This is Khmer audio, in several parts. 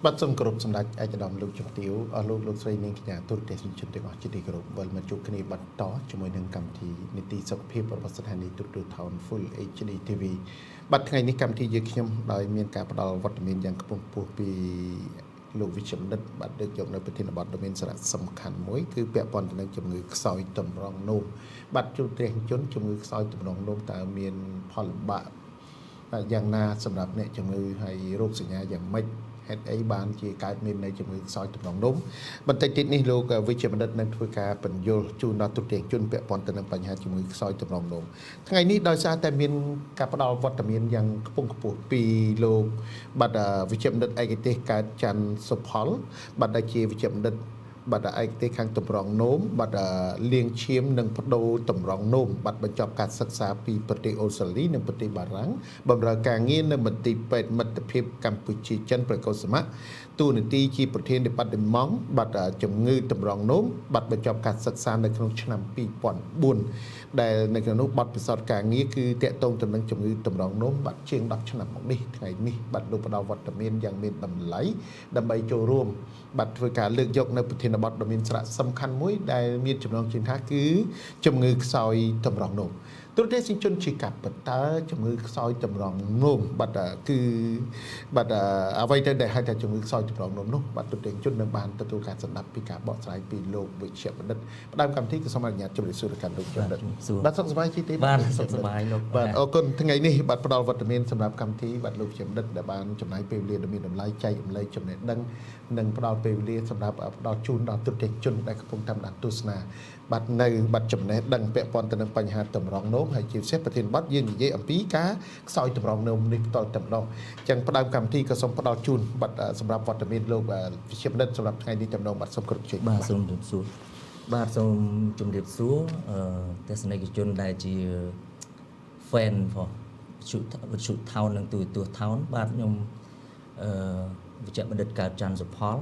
បាទសូមគោរពសម្ដេចឯកឧត្តមលោកជំទាវអស់លោកលោកស្រីនាងកញ្ញាទូរទស្សនិកជនទាំងអស់ជាទីគោរពវិលមកជួបគ្នាបន្តជាមួយនឹងកម្មវិធីនីតិសុខភាពរបស់ស្ថានីយ៍ទូរទស្សន៍ Town Full HD TV បាទថ្ងៃនេះកម្មវិធីយើងខ្ញុំដោយមានការផ្ដល់វត្តមានយ៉ាងខ្ពង់ខ្ពស់ពីលោកវិជ្ជបណ្ឌិតបាទលើកយកនៅប្រធានបទដ៏មានសារៈសំខាន់មួយគឺពាក់ព័ន្ធទៅនឹងជំងឺខ្សោយតម្រងនោមបាទជួបទស្សនិកជនជំងឺខ្សោយតម្រងនោមតើមានផលលំបាកបាទយ៉ាងណាសម្រាប់អ្នកជំងឺហើយរោគសញ្ញាយ៉ាងម៉េចហេតុអីបានជាកើតមាននៅជំងឺខ្សោយតម្រងនោមបន្តិចទៀតនេះលោកវិជ្ជបណ្ឌិតនឹងធ្វើការពន្យល់ជូនដល់ទូទាំងជនពាក់ព័ន្ធទៅនឹងបញ្ហាជំងឺខ្សោយតម្រងនោមថ្ងៃនេះដោយសារតែមានការផ្ដល់វត្តមានយ៉ាងខ្ពង់ខ្ពស់ពីលោកបាទវិជ្ជបណ្ឌិតឯកទេសកើតច័ន្ទសុផលបាទដែលជាវិជ្ជបណ្ឌិតបាទឯកទេសខាងតម្រងនោមបាទលាងឈាមនិងបដូរតម្រងនោមបាទបញ្ចប់ការសិក្សាពីប្រទេសអូស្ត្រាលីនិងប្រទេសបារាំងបម្រើការងារនៅមន្ទីរពេទ្យមិត្តភាពកម្ពុជាចិនប្រកុសមៈទូនាទីជាប្រធានដេប៉ាតឺម៉ង់បាទជំងឺតម្រងនោមបាទបញ្ចប់ការសិក្សានៅក្នុងឆ្នាំ2004ដែលនៅក្នុងនោះបទពិសោធន៍ការងារគឺតាក់ទងទៅនឹងជំងឺតម្រងនោមបាទជាង10ឆ្នាំមកនេះថ្ងៃនេះបាទលោកផ្ដល់វត្តមានយ៉ាងមានតម្លៃដើម្បីចូលរួមបាទធ្វើការលើកយកនៅប្រធានបទដ៏មានសារៈសំខាន់មួយដែលមានចំណងជើងថាគឺជំងឺខ្សោយតម្រងនោមទូរទស្សនិកជនជាកាប់តើជំងឺខ្សោយតម្រងនោមបាទគឺបាទអ្វីទៅដែលហៅថាជំងឺខ្សោយតម្រងនោមនោះបាទទូរទស្សនិកជននឹងបានទទួលការស្ដាប់ពីការបកស្រាយពីលោកវិជ្ជបណ្ឌិតផ្ដើមកម្មវិធីក៏សូមអនុញ្ញាតជម្រាបសួរដល់លោកបណ្ឌិតបាទសុខសប្បាយជីទេបាទសុខសប្បាយលោកបាទអរគុណថ្ងៃនេះបាទផ្ដល់វត្តមានសម្រាប់កម្មវិធីបាទលោកវិជ្ជបណ្ឌិតដែលបានចំណាយពេលវេលាដ៏មានតម្លៃចែករំលែកចំណេះដឹងនិងផ្ដល់ពេលវេលាសម្រាប់ផ្ដល់ជូនដល់ទូរទស្សនិកជនដែលកំពុងតាមដានទស្សនាបាទនៅបាទចំណេះដឹងពាក់ព័ន្ធទៅនឹងបញ្ហាតម្រងនោមហើយជាពិសេសប្រធានបទយើងនិយាយអំពីការខ្សោយតម្រងនោមនេះផ្ទាល់តែម្ដងអញ្ចឹងផ្ដើមកម្មវិធីក៏សូមផ្ដល់ជូនបាទសម្រាប់វត្តមានលោកវិជ្ជបណ្ឌិតសម្រាប់ថ្ងៃនេះតែម្ដងបាទសូមគោរពជ័យបាទសូមជម្រាបសួរបាទសូមជម្រាបសួរទស្សនិកជនដែលជា fan របស់វិទ្យុថោននិងទូរទស្សន៍ថោនបាទខ្ញុំវិជ្ជបណ្ឌិតកើតច័ន្ទសុផល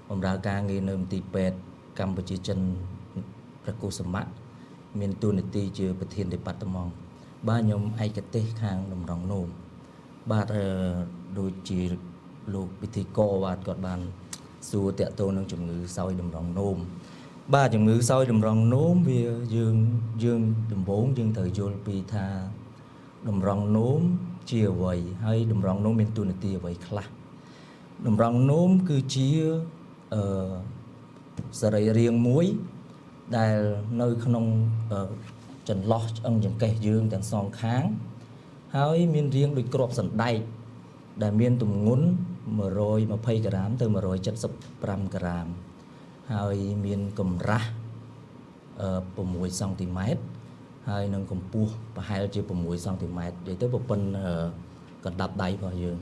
បម្រើការងារនៅមន្ទីរពេទ្យកម្ពុជាចិនព្រះកុសមៈមានតួនាទីជាប្រធានដេប៉ាតឺម៉ង់បាទខ្ញុំឯកទេសខាងតម្រងនោមបាទដូចជាលោកពិធីករបាទគាត់បានសួរតាក់ទងនឹងជំងឺខ្សោយតម្រងនោមបាទជំងឺខ្សោយតម្រងនោមវាយើងដំបូងយើងត្រូវយល់ពីថាតម្រងនោមជាអ្វីហើយតម្រងនោមមានតួនាទីអ្វីខ្លះតម្រងនោមគឺជាសរីរាង្គមួយដែលនៅក្នុងចន្លោះឆ្អឹងចង្កេះយើងទាំងសងខាងហើយមានរាងដូចគ្រាប់សណ្ដែកដែលមានទម្ងន់120ក្រាមទៅ175ក្រាមហើយមានកម្រាស់6សង់ទីម៉ែត្រហើយនឹងកម្ពស់ប្រហែលជា6សង់ទីម៉ែត្រនិយាយទៅប្រពន្ធកណ្ដាប់ដៃរបស់យើង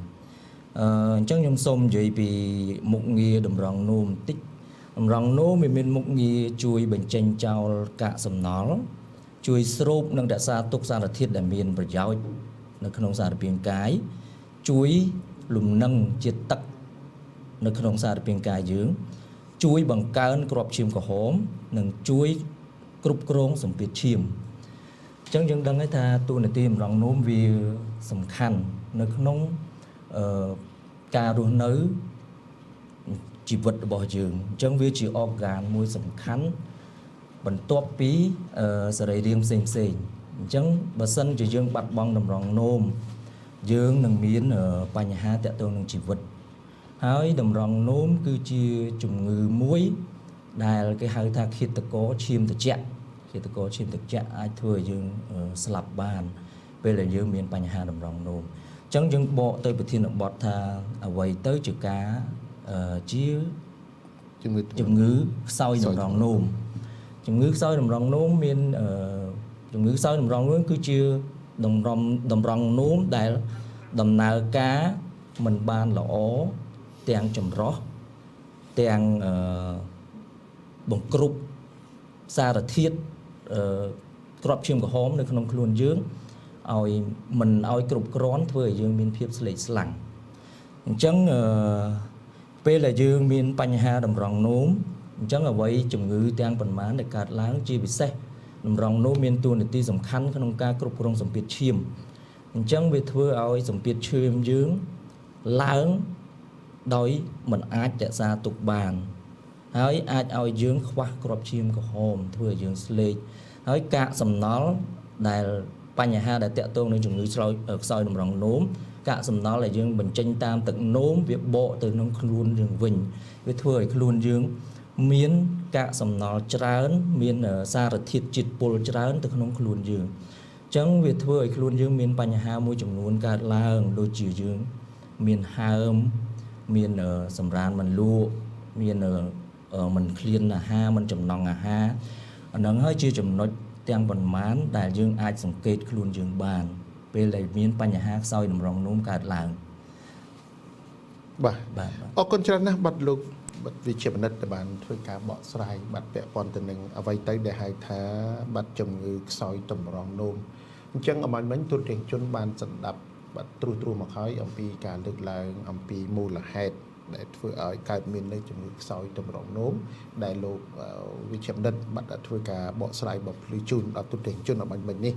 អញ្ចឹងខ្ញុំសូមនិយាយពីមុខងារតម្រងនោមបន្តិចតម្រងនោមវាមានមុខងារជួយបញ្ចេញចោលកាកសំណល់ជួយស្រូបនិងរក្សាទុកសារធាតុដែលមានប្រយោជន៍នៅក្នុងសារពាង្គកាយជួយលំនឹងជាតិទឹកនៅក្នុងសារពាង្គកាយយើងជួយបង្កើនគ្រាប់ឈាមក្រហមនិងជួយគ្រប់គ្រងសម្ពាធឈាមអញ្ចឹងយើងដឹងហើយថាតួនាទីតម្រងនោមវាសំខាន់នៅក្នុងការរស់នៅជីវិតរបស់យើងអញ្ចឹងវាជា organ មួយសំខាន់បន្ទាប់ពីសរីរាង្គផ្សេងផ្សេងអញ្ចឹងបើសិនជាយើងបាត់បង់តម្រងនោមយើងនឹងមានបញ្ហាតាក់ទងនឹងជីវិតហើយតម្រងនោមគឺជាជំងឺមួយដែលគេហៅថាឃាតករឈាមត្រជាក់ឃាតករឈាមត្រជាក់អាចធ្វើឲ្យយើងស្លាប់បានពេលដែលយើងមានបញ្ហាតម្រងនោមអញ្ចឹងយើងបកទៅប្រធានបទថាអ្វីទៅជាការជាជំងឺខ្សោយតម្រងនោមជំងឺខ្សោយតម្រងនោមមានជំងឺខ្សោយតម្រងនោមគឺជាតម្រងនោមដែលដំណើរការមិនបានល្អទាំងចម្រោះទាំងបង្គ្រប់សារធាតុគ្រាប់ឈាមក្រហមនៅក្នុងខ្លួនយើងឲ្យមិនឲ្យគ្រប់គ្រាន់ធ្វើឲ្យយើងមានភាពស្លេកស្លាំងអញ្ចឹងពេលដែលយើងមានបញ្ហាតម្រងនោមអញ្ចឹងអ្វីជំងឺទាំងប៉ុន្មានដែលកើតឡើងជាពិសេសតម្រងនោមមានតួនាទីសំខាន់ក្នុងការគ្រប់គ្រងសម្ពាធឈាមអញ្ចឹងវាធ្វើឲ្យសម្ពាធឈាមយើងឡើង ដោយមិនអាចរក្សាទុកបានហើយអាចឲ្យយើងខ្វះគ្រាប់ឈាមក្រហមធ្វើឲ្យយើងស្លេកហើយកាកសំណល់ដែលបញ្ហាដែលតាក់ទងនឹងជំងឺខ្សោយតម្រងនោមកាកសំណល់ដែលយើងបញ្ចេញតាមទឹកនោមវាបកទៅក្នុងខ្លួនយើងវិញវាធ្វើឲ្យខ្លួនយើងមានកាកសំណល់ច្រើនមានសារធាតុជាតិពុលច្រើនទៅក្នុងខ្លួនយើងអញ្ចឹងវាធ្វើឲ្យខ្លួនយើងមានបញ្ហាមួយចំនួនកើតឡើងដូចជាយើងមានហើមមានសម្រានមិនលក់មានមិនឃ្លានអាហារមិនចំណង់អាហារអាហ្នឹងហើយជាចំណុចទាំងប៉ុន្មានដែលយើងអាចសង្កេតខ្លួនយើងបានពេលដែលមានបញ្ហាខ្សោយតម្រងនោមកើតឡើងបាទអរគុណច្រើនណាស់បាទលោកបាទវិជ្ជបណ្ឌិតដែលបានធ្វើការបកស្រាយបាទពាក់ព័ន្ធទៅនឹងអ្វីទៅដែលហៅថាបាទជំងឺខ្សោយតម្រងនោមអញ្ចឹងអំបញ្ញមិញទូរទស្សនិកជនបានស្ដាប់បាទត្រួសត្រាសមកហើយអំពីការលើកឡើងអំពីមូលហេតុដែលធ្វើឲ្យកើតមាននៅជំងឺខ្សោយតម្រងនោមដែលលោកវិជ្ជបណ្ឌិតបាទធ្វើការបកស្រាយបំភ្លឺជូនដល់ទូរទស្សនិកជនអំបញ្ញមិញនេះ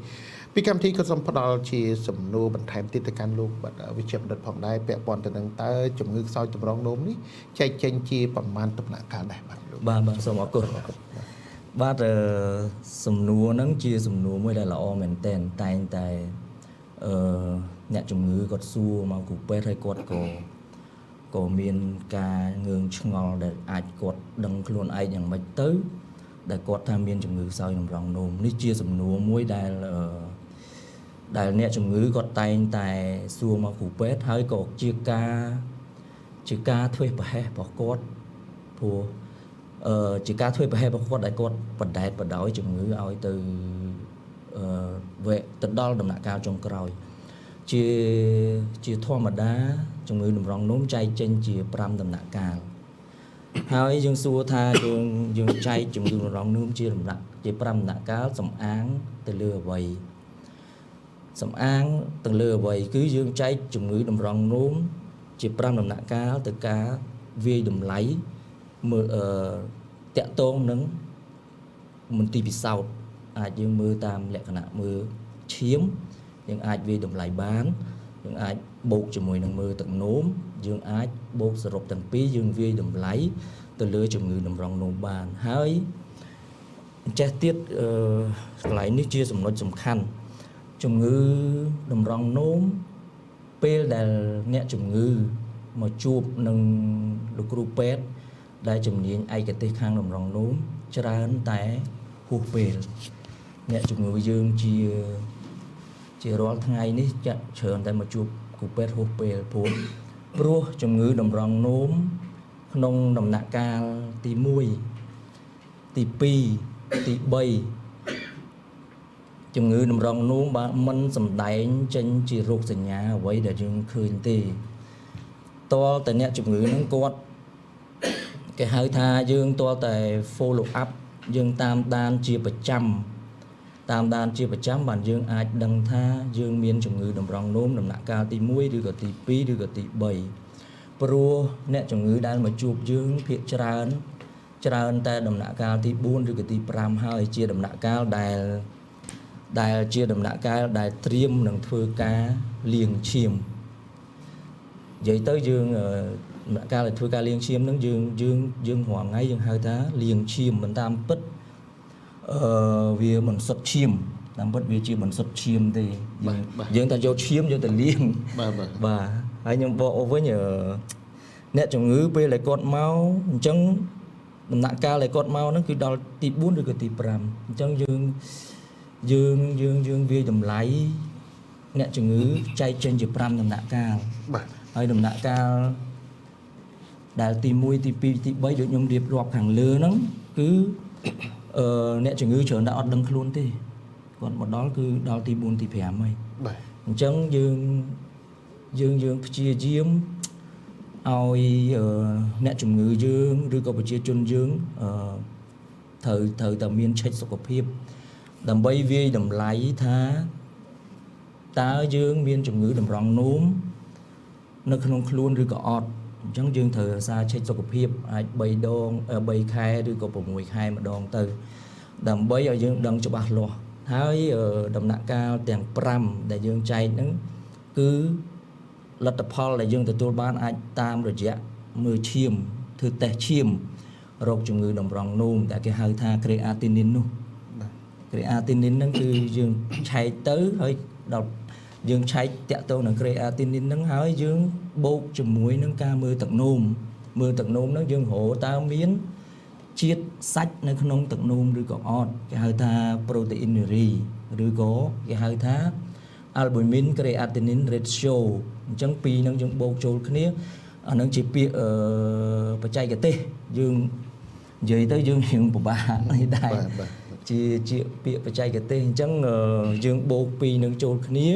ពីកម្មវិធីក៏សូមផ្ដល់ជាសំណួរបន្ថែមទៀតទៅកាន់លោកបាទវិជ្ជបណ្ឌិតផងដែរពាក់ព័ន្ធទៅនឹងតើជំងឺខ្សោយតម្រងនោមនេះចែកចេញជាប្រមាណដំណាក់កាលដែរបាទលោកបាទសូមអរគុណបាទសំណួរហ្នឹងជាសំណួរមួយដែលល្អមែនទែនតែងតែអ្នកជំងឺគាត់សួរមកគ្រូពេទ្យហើយគាត់ក៏មានការងឿងឆ្ងល់ដែលអាចគាត់ដឹងខ្លួនឯងយ៉ាងម៉េចទៅដែលគាត់ថាមានជំងឺខ្សោយតម្រងនោមនេះជាសំណួរមួយដែលអ្នកជំងឺគាត់តែងតែសួរមកគ្រូពេទ្យហើយក៏ជាការធ្វេសប្រហែសរបស់គាត់ព្រោះជាការធ្វេសប្រហែសរបស់គាត់ដែលគាត់បណ្ដែតបណ្ដោយជំងឺឲ្យទៅទៅដល់ដំណាក់កាលចុងក្រោយជាធម្មតាជំងឺតម្រងនោមចែកចេញជា5ដំណាក់កាលហើយយើងសួរថាយើងចែកជំងឺតម្រងនោមជាដំណាក់ជា5ដំណាក់កាលសំអាងទៅលើអ្វីសំអាងទៅលើអ្វីគឺយើងចែកជំងឺតម្រងនោមជា5ដំណាក់កាលទៅការវាយតម្លៃមើលតាក់ទងនឹងមន្ទីរពិសោធន៍អាចយើងមើលតាមលក្ខណៈមើលឈាមយើងអាចវាយតម្លៃបានយើងអាចបូកជាមួយនឹងមើលទឹកនោមយើងអាចបូកសរុបទាំងពីរយើងវាយតម្លៃទៅលើជំងឺតម្រងនោមបានហើយចេះទៀតកន្លែងនេះជាចំណុចសំខាន់ជំងឺតម្រងនោមពេលដែលអ្នកជំងឺមកជួបនឹងលោកគ្រូពេទ្យដែលជំនាញឯកទេសខាងតម្រងនោមច្រើនតែហួសពេលអ្នកជំងឺយើងជារាល់ថ្ងៃនេះចាក់ច្រើនតែមកជួបគ្រូពេទ្យហួសពេលព្រោះជំងឺតម្រងនោមក្នុងដំណាក់កាលទី1ទី2ទី3ជំងឺតម្រងនោមបាទមិនសម្ដែងចេញជារោគសញ្ញាអ្វីដែលយើងឃើញទេតលតែអ្នកជំងឺហ្នឹងគាត់គេហៅថាយើងតលតែ follow up យើងតាមដានជាប្រចាំបានយើងអាចដឹងថាយើងមានជំងឺតម្រងនោមដំណាក់កាលទី1ឬក៏ទី2ឬក៏ទី3ព្រោះអ្នកជំងឺដែលមកជួបយើងភាគច្រើនច្រើនតែដំណាក់កាលទី4ឬក៏ទី5ហើយជាដំណាក់កាលដែលជាដំណាក់កាលដែលត្រៀមនឹងធ្វើការលាងឈាមនិយាយទៅយើងដំណាក់កាលដែលធ្វើការលាងឈាមនឹងយើងយើងរាល់ថ្ងៃយើងហៅថាលាងឈាមមិនតាមពិតវាមិនសុទ្ធឈាមតាមពិតវាជាមិនសុទ្ធឈាមទេយើងតែយកឈាមយកទៅលាងបាទហើយខ្ញុំបកវិញអ្នកជំងឺពេលដែលគាត់មកអញ្ចឹងដំណាក់កាលដែលគាត់មកហ្នឹងគឺដល់ទី4ឬក៏ទី5អញ្ចឹងយើងវាយតម្លៃអ្នកជំងឺចែកចេញជា5ដំណាក់កាលបាទហើយដំណាក់កាលដែលទី1ទី2ទី3ដូចខ្ញុំរៀបរាប់ខាងលើហ្នឹងគឺអ្នកជំងឺច្រើនតែអត់ដឹងខ្លួនទេគាត់មកដល់គឺដល់ទី4ទី5ហើយបាទអញ្ចឹងយើងព្យាយាមឲ្យអ្នកជំងឺយើងឬក៏ប្រជាជនយើងត្រូវតែមានឆែកសុខភាពដើម្បីវាយតម្លៃថាតើយើងមានជំងឺតម្រងនោមនៅក្នុងខ្លួនឬក៏អត់អញ្ចឹងយើងត្រូវរក្សាឆែកសុខភាពអាច3ដង3ខែឬក៏6ខែម្ដងទៅដើម្បីឲ្យយើងដឹងច្បាស់លាស់ហើយដំណាក់កាលទាំង5ដែលយើងចែកហ្នឹងគឺលទ្ធផលដែលយើងទទួលបានអាចតាមរយៈ មើលឈាមធ្វើតេស្តឈាមរកជំងឺតម្រង់នោមដែលគេហៅថា creatinine នោះ បាទ creatinine ហ្នឹងគឺយើងឆែកទៅហើយដល់យើងឆែកតាក់ទងនឹង creatinine ហ្នឹងហើយយើងបូកជាមួយនឹងការមើលទឹកនោមមើលទឹកនោមហ្នឹងយើងរកតើមានជាតិសាច់នៅក្នុងទឹកនោមឬក៏អត់គេហៅថា proteinuria ឬក៏គេហៅថា albumin creatinine ratio អញ្ចឹងពីរហ្នឹងយើងបូកចូលគ្នាអាហ្នឹងជាពាក្យបច្ចេកទេសយើងនិយាយទៅយើងរៀងពិបាកនេះដែរ បាទបាទ ជាពាក្យបច្ចេកទេសអញ្ចឹងយើងបូកពីរនឹងចូលគ្នា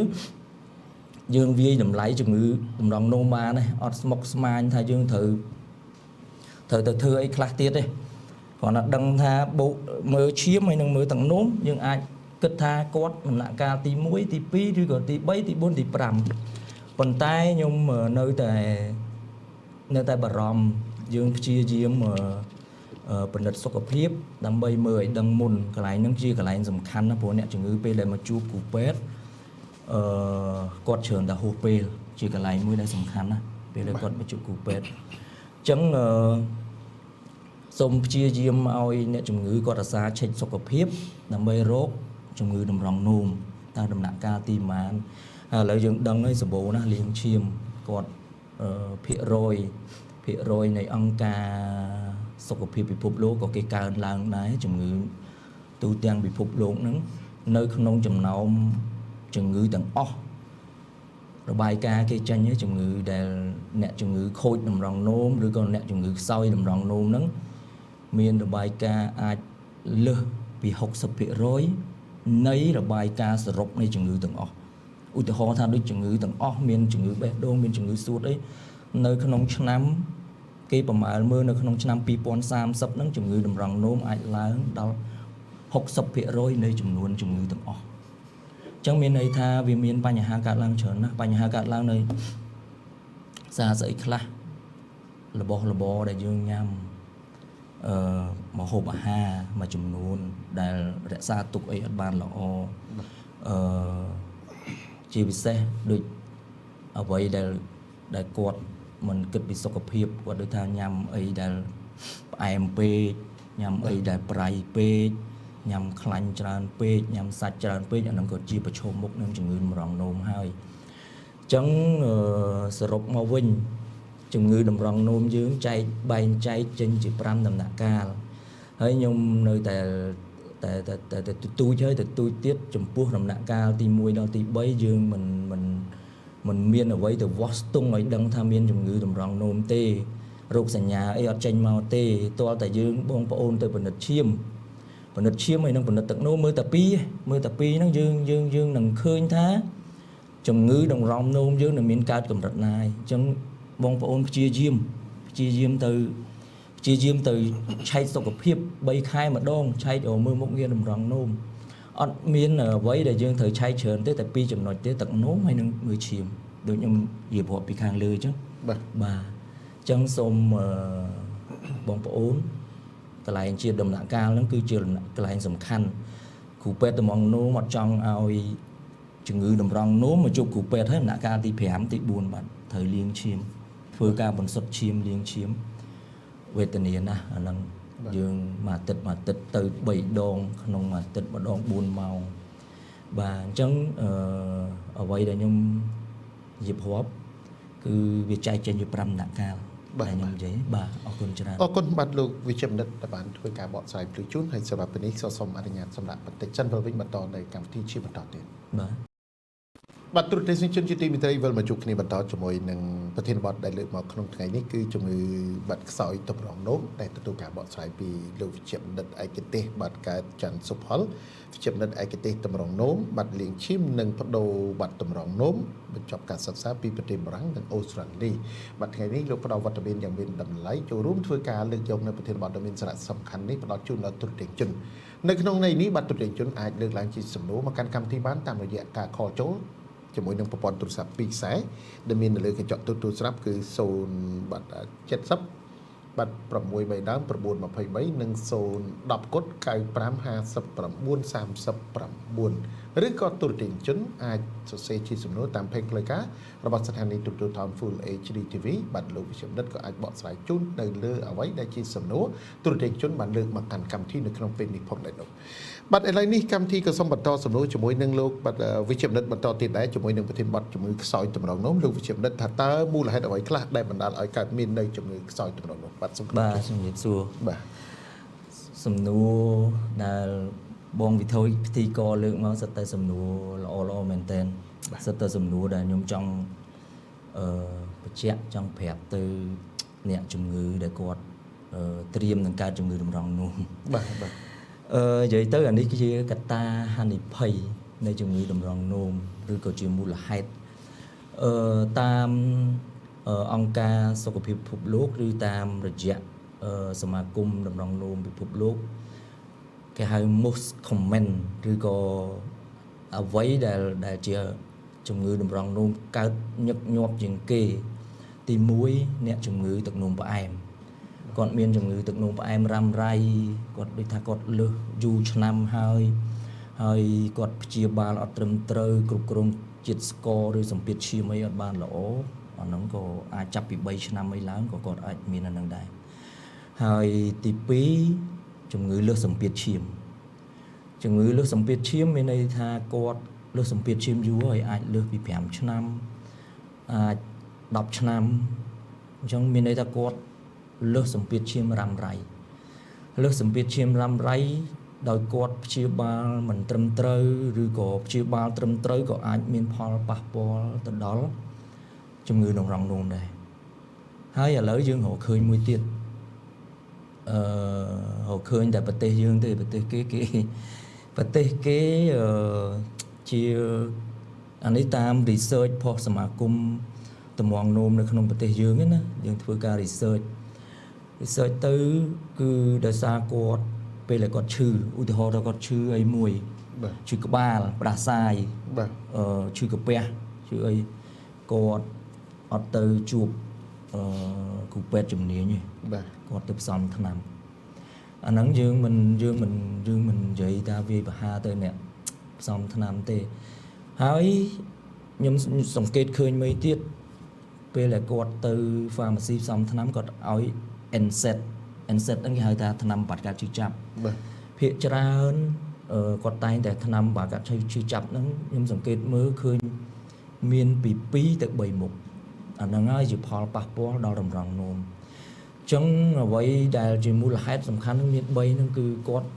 យើងវាយតម្លៃជំងឺតម្រង់នោមបានទេអត់ស្មុគស្មាញថាយើងត្រូវទៅធ្វើអីខ្លះទៀតទេគ្រាន់តែដឹងថាបូកមើលឈាមហើយនឹងមើលទឹកនោមយើងអាចគិតថាគាត់ដំណាក់កាលទី1ទី2ឬក៏ទី3ទី4ទី5ប៉ុន្តែខ្ញុំនៅតែបារម្ភយើងព្យាយាមពិនិត្យសុខភាពដើម្បីមើលឲ្យដឹងមុនកន្លែងហ្នឹងជាកន្លែងសំខាន់ណាស់ព្រោះអ្នកជំងឺពេលដែលមកជួបគ្រូពេទ្យគាត់ច្រើនតែហួសពេលជាកន្លែងមួយដែលសំខាន់ណាស់ពេលដែលគាត់មកជួបគ្រូពេទ្យអញ្ចឹងសូមព្យាយាមឲ្យអ្នកជំងឺគាត់អាសាឆែកសុខភាពដើម្បីរកជំងឺតម្រង់នោមតើដំណាក់កាលទីប៉ុន្មានហើយឥឡូវយើងដឹងហើយសម្បូរណាស់លាងឈាមគាត់ភាគរយនៃអង្គការសុខភាពពិភពលោកក៏គេកើនឡើងដែរជំងឺទូទាំងពិភពលោកហ្នឹងនៅក្នុងចំណោមជំងឺទាំងអស់របាយការណ៍គេចេញជំងឺដែលអ្នកជំងឺខូចតម្រង់នោមឬក៏អ្នកជំងឺខ្សោយតម្រង់នោមហ្នឹងមានរបាយការណ៍អាចលើសពី 60% នៃរបាយការណ៍សរុបនៃជំងឺទាំងអស់ឧទាហរណ៍ថាដូចជំងឺទាំងអស់មានជំងឺបេះដូងមានជំងឺសួតអីនៅក្នុងឆ្នាំគេប្រមាណមើលនៅក្នុងឆ្នាំ2030ហ្នឹងជំងឺតម្រង់នោមអាចឡើងដល់ 60% នៃចំនួនជំងឺទាំងអស់អញ្ចឹងមានន័យថាវាមានបញ្ហាកើតឡើងច្រើនណាស់បញ្ហាកើតឡើងនៅសារស្អីខ្លះរបស់របរដែលយើងញ៉ាំម្ហូបអាហារមួយចំនួនដែលរក្សាទុកអីអត់បានល្អជាពិសេសដូចអ្វីដែលគាត់មិនគិតពីសុខភាពគាត់ដូចថាញ៉ាំអីដែលផ្អែមពេកញ៉ាំអីដែលប្រៃពេកញ៉ាំខ្លាញ់ច្រើនពេកញ៉ាំសាច់ច្រើនពេកអាហ្នឹងក៏ជាប្រឈមមុខនឹងជំងឺតម្រង់នោមហើយអញ្ចឹងសរុបមកវិញជំងឺតម្រង់នោមយើងចែកបែងចែកចេញជា5ដំណាក់កាលហើយខ្ញុំនៅតែតែទទូចហើយទទូចទៀតចំពោះដំណាក់កាលទី1ដល់ទី3យើងមិនមានអ្វីទៅវាស់ស្ទង់ឲ្យដឹងថាមានជំងឺតម្រង់នោមទេរោគសញ្ញាអីអត់ចេញមកទេទាល់តែយើងបងប្អូនទៅពិនិត្យឈាមពិនិត្យឈាមហើយនឹងពិនិត្យទឹកនោមមើលតែពីរមើលតែពីរហ្នឹងយើងនឹងឃើញថាជំងឺតម្រង់នោមយើងនឹងមានកើតកម្រិតណាយអញ្ចឹងបងប្អូនព្យាយាមទៅឆែកសុខភាព3ខែម្ដងឆែកមើលមុខងារតម្រង់នោមអត់មានអ្វីដែលយើងត្រូវឆែកច្រើនទេតែពីរចំណុចទេទឹកនោមហើយនឹងមើលឈាមដូចខ្ញុំនិយាយរាប់ពីខាងលើអញ្ចឹងបាទបាទអញ្ចឹងសូមបងប្អូនកន្លែងជាដំណាក់កាលហ្នឹងគឺជាកន្លែងសំខាន់គ្រូពេទ្យតម្រង់នោមអត់ចង់ឲ្យជំងឺតម្រង់នោមមកជួបគ្រូពេទ្យហើយដំណាក់កាលទី5ទី4បាទត្រូវលាងឈាមធ្វើការបន្សុទ្ធឈាមលាងឈាមវេទនាណាស់អាហ្នឹងយើងមួយអាទិត្យទៅ3ដងក្នុងមួយអាទិត្យម្ដង4ម៉ោងបាទអញ្ចឹងអ្វីដែលខ្ញុំនិយាយរាប់គឺវាចែកចេញជា5ដំណាក់កាលបាទខ្ញុំនិយាយបាទអរគុណច្រើនអរគុណបាទលោកវិជ្ជបណ្ឌិតដែលបានធ្វើការបកស្រាយភ្លឺជូនហើយសម្រាប់ពេលនេះសូមអនុញ្ញាតសម្រាប់បន្តិចសិនវិលវិញបន្តនៅកម្មវិធីជាបន្តទៀតបាទបាទទូរទស្សនិកជនជាទីមេត្រីវិលមកជួបគ្នាបន្តជាមួយនឹងប្រធានបទដែលលើកមកក្នុងថ្ងៃនេះគឺជំងឺបាត់ខ្សោយតម្រង់នោមដែលទទួលការបកស្រាយពីលោកវិជ្ជបណ្ឌិតឯកទេសបាទកើតច័ន្ទសុផលវិជ្ជបណ្ឌិតឯកទេសតម្រង់នោមបាត់លាងឈាមនិងបដូរបាត់តម្រង់នោមបញ្ចប់ការសិក្សាពីប្រទេសបារាំងនិងអូស្ត្រាលីបាទថ្ងៃនេះលោកផ្ដល់វត្តមានយ៉ាងមានតម្លៃចូលរួមធ្វើការលើកយកនៅប្រធានបទដ៏មានសារៈសំខាន់នេះផ្ដល់ជូនដល់ទូរទស្សនិកជននៅក្នុងន័យនេះបាទទូរទស្សនិកជនអាចលើកឡើងជាសំណួរមកកាន់កម្មវិធីបានតាមរយៈការខលចូលជាមួយនឹងប្រព័ន្ធទូរស័ព្ទ2ខ្សែដែលមាននៅលើកញ្ចក់ទូរស័ព្ទគឺ0បាទ70បាទ6 3ដើម923និង010គុត95 59 39 ឬក៏ទូរទស្សនិកជនអាចសរសេរជាសំណួរតាម page ផ្លូវការរបស់ស្ថានីយ៍ទូរទស្សន៍ Town Full HD TV បាទលោកវិជ្ជបណ្ឌិតក៏អាចបកស្រាយជូននៅលើអ្វីដែលជាសំណួរទូរទស្សនិកជនបានលើកមកកាន់កម្មវិធីនៅក្នុងពេលនេះផងដែរនោះបាទឥឡូវនេះកម្មវិធីក៏សូមបន្តសំណួរជាមួយនឹងលោកបាទវិជ្ជបណ្ឌិតបន្តទៀតដែរជាមួយនឹងប្រធានបទជំងឺខ្សោយតម្រងនោមលោកវិជ្ជបណ្ឌិតថាតើមូលហេតុអ្វីខ្លះដែលបណ្ដាលឲ្យកើតមាននៅជំងឺខ្សោយតម្រងនោមបាទសូម បាទជំរាបសួរ បាទ សំណួរដែលបងវិធយពិធីករលើកមកសិតតែសំណួរល្អល្អមែនតើសិតតែសំណួរដែលខ្ញុំចង់អឺបញ្ជាក់ចង់ប្រាប់ទៅអ្នកជំងឺដែលគាត់ត្រៀមនឹងកើតជំងឺតម្រងនោម បាទបាទ និយាយទៅអានេះគឺជាកត្តាហានិភ័យនៃជំងឺតម្រងនោមឬក៏ជាមូលហេតុតាមអង្គការសុខភាពពិភពលោកឬតាមរយៈសមាគមតម្រងនោមពិភពលោកគេហៅ most common ឬក៏អ្វីដែលដែលជាជំងឺតម្រងនោមកើតញឹកញាប់ជាងគេ ទី1អ្នកជំងឺទឹកនោមផ្អែមគាត់មានជំងឺទឹកនោមផ្អែមរ៉ាំរ៉ៃគាត់ដូចថាគាត់លើសយូរឆ្នាំហើយហើយគាត់ព្យាបាលអត់ត្រឹមត្រូវគ្រប់គ្រងជាតិស្ករឬសម្ពាធឈាមអីអត់បានល្អអាហ្នឹងក៏អាចចាប់ពី3ឆ្នាំអីឡើងក៏គាត់អាចមានអាហ្នឹងដែរហើយទី2ជំងឺលើសសម្ពាធឈាមជំងឺលើសសម្ពាធឈាមមានន័យថាគាត់លើសសម្ពាធឈាមយូរហើយអាចលើសពី5ឆ្នាំអាច10ឆ្នាំអញ្ចឹងមានន័យថាគាត់លើសសម្ពាធឈាមរ៉ាំរ៉ៃលើសសម្ពាធឈាមរ៉ាំរ៉ៃដោយគាត់ព្យាបាលមិនត្រឹមត្រូវឬក៏ព្យាបាលត្រឹមត្រូវក៏អាចមានផលប៉ះពាល់ទៅដល់ជំងឺតម្រងនោមដែរហើយឥឡូវយើងរកឃើញមួយទៀតរកឃើញតែប្រទេសយើងទេប្រទេសគេគេប្រទេសគេជាអានេះតាម research ផុសសមាគមតម្រងនោមនៅក្នុងប្រទេសយើងណាយើងធ្វើការ research ទៅគឺដោយសារគាត់ពេលដែលគាត់ឈឺឧទាហរណ៍ថាគាត់ឈឺអីមួយឈឺក្បាលផ្ដាសាយ បាទ ឈឺកាពះឈឺអីគាត់អត់ទៅជួបគ្រូពេទ្យជំនាញទេ បាទ គាត់ទៅផ្សំថ្នាំអាហ្នឹងយើងមិនយើងមិនយើងមិននិយាយថាវាយប្រហារទៅអ្នកផ្សំថ្នាំទេហើយខ្ញុំសង្កេតឃើញមួយទៀតពេលដែលគាត់ទៅ pharmacy ផ្សំថ្នាំគាត់ឲ្យ NSAID NSAID ហ្នឹងគេហៅថាថ្នាំបាត់ការឈឺចាប់ បាទ ភាគច្រើនគាត់តែងតែថ្នាំបាត់ការឈឺចាប់ហ្នឹងខ្ញុំសង្កេតមើលឃើញមានពី2ទៅ3មុខអាហ្នឹងហើយជាផលប៉ះពាល់ដល់តម្រងនោមអញ្ចឹងអ្វីដែលជាមូលហេតុសំខាន់ហ្នឹងមាន3ហ្នឹងគឺគាត់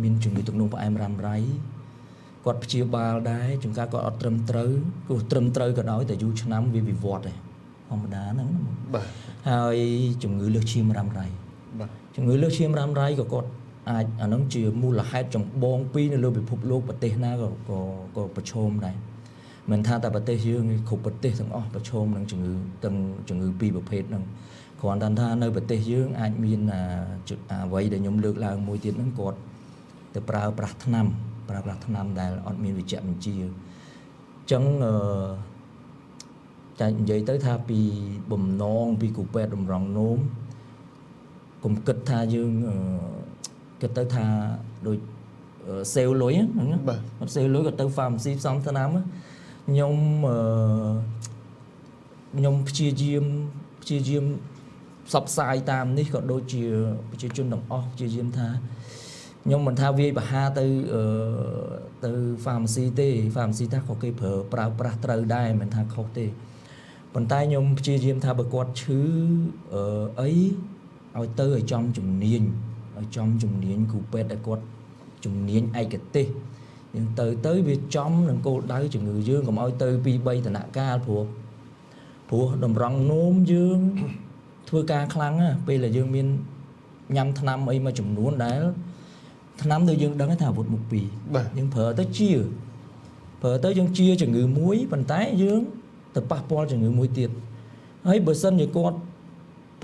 មានជំងឺទឹកនោមផ្អែមរ៉ាំរ៉ៃគាត់ព្យាបាលដែរជួនកាលគាត់អត់ត្រឹមត្រូវព្រោះត្រឹមត្រូវក៏ដោយតែយូរឆ្នាំវាវិវត្តដែរធម្មតាហ្នឹងណា បាទ ហើយជំងឺលើសឈាមរ៉ាំរ៉ៃ បាទ ជំងឺលើសឈាមរ៉ាំរ៉ៃក៏គាត់អាចអាហ្នឹងជាមូលហេតុចម្បងពីរនៅលើពិភពលោកប្រទេសណាក៏ក៏ក៏ប្រឈមដែរមិនថាតែប្រទេសយើងទេគ្រប់ប្រទេសទាំងអស់ប្រឈមនឹងជំងឺទាំងជំងឺពីរប្រភេទហ្នឹងគ្រាន់តែថានៅប្រទេសយើងអាចមានអ្វីដែលខ្ញុំលើកឡើងមួយទៀតហ្នឹងគាត់ទៅប្រើប្រាស់ថ្នាំប្រើប្រាស់ថ្នាំដែលអត់មានវិជ្ជបញ្ជាអញ្ចឹងអឺ តែនិយាយទៅថាពីបំណងពីគ្រូពេទ្យតម្រងនោមកុំគិតថាយើងគិតទៅថាដូចសេវលុយហ្នឹងណា បាទ អត់សេវលុយក៏ទៅ pharmacy ផ្សំថ្នាំខ្ញុំខ្ញុំព្យាយាមព្យាយាមផ្សព្វផ្សាយតាមនេះក៏ដូចជាប្រជាជនទាំងអស់ព្យាយាមថាខ្ញុំមិនថាវាយប្រហារទៅទៅ pharmacy ទេ pharmacy ថាក៏គេប្រើប្រើប្រាស់ត្រូវដែរមិនថាខុសទេប៉ុន្តែខ្ញុំព្យាយាមថាបើគាត់ឈឺអីឲ្យទៅឲ្យចំជំនាញឲ្យចំជំនាញគ្រូពេទ្យដែលគាត់ជំនាញឯកទេសយើងទៅទៅវាចំនឹងគោលដៅជំងឺយើងកុំឲ្យទៅពី3ដំណាក់កាលព្រោះព្រោះតម្រង់នោមយើងធ្វើការខ្លាំងណាស់ពេលដែលយើងមានញ៉ាំថ្នាំអីមួយចំនួនដែលថ្នាំដូចយើងដឹងថាអាវុធមុខពីរ បាទ យើងប្រើទៅជាប្រើទៅយើងជាជំងឺមួយប៉ុន្តែយើងទៅប៉ះពាល់ជំងឺមួយទៀតហើយបើសិនជាគាត់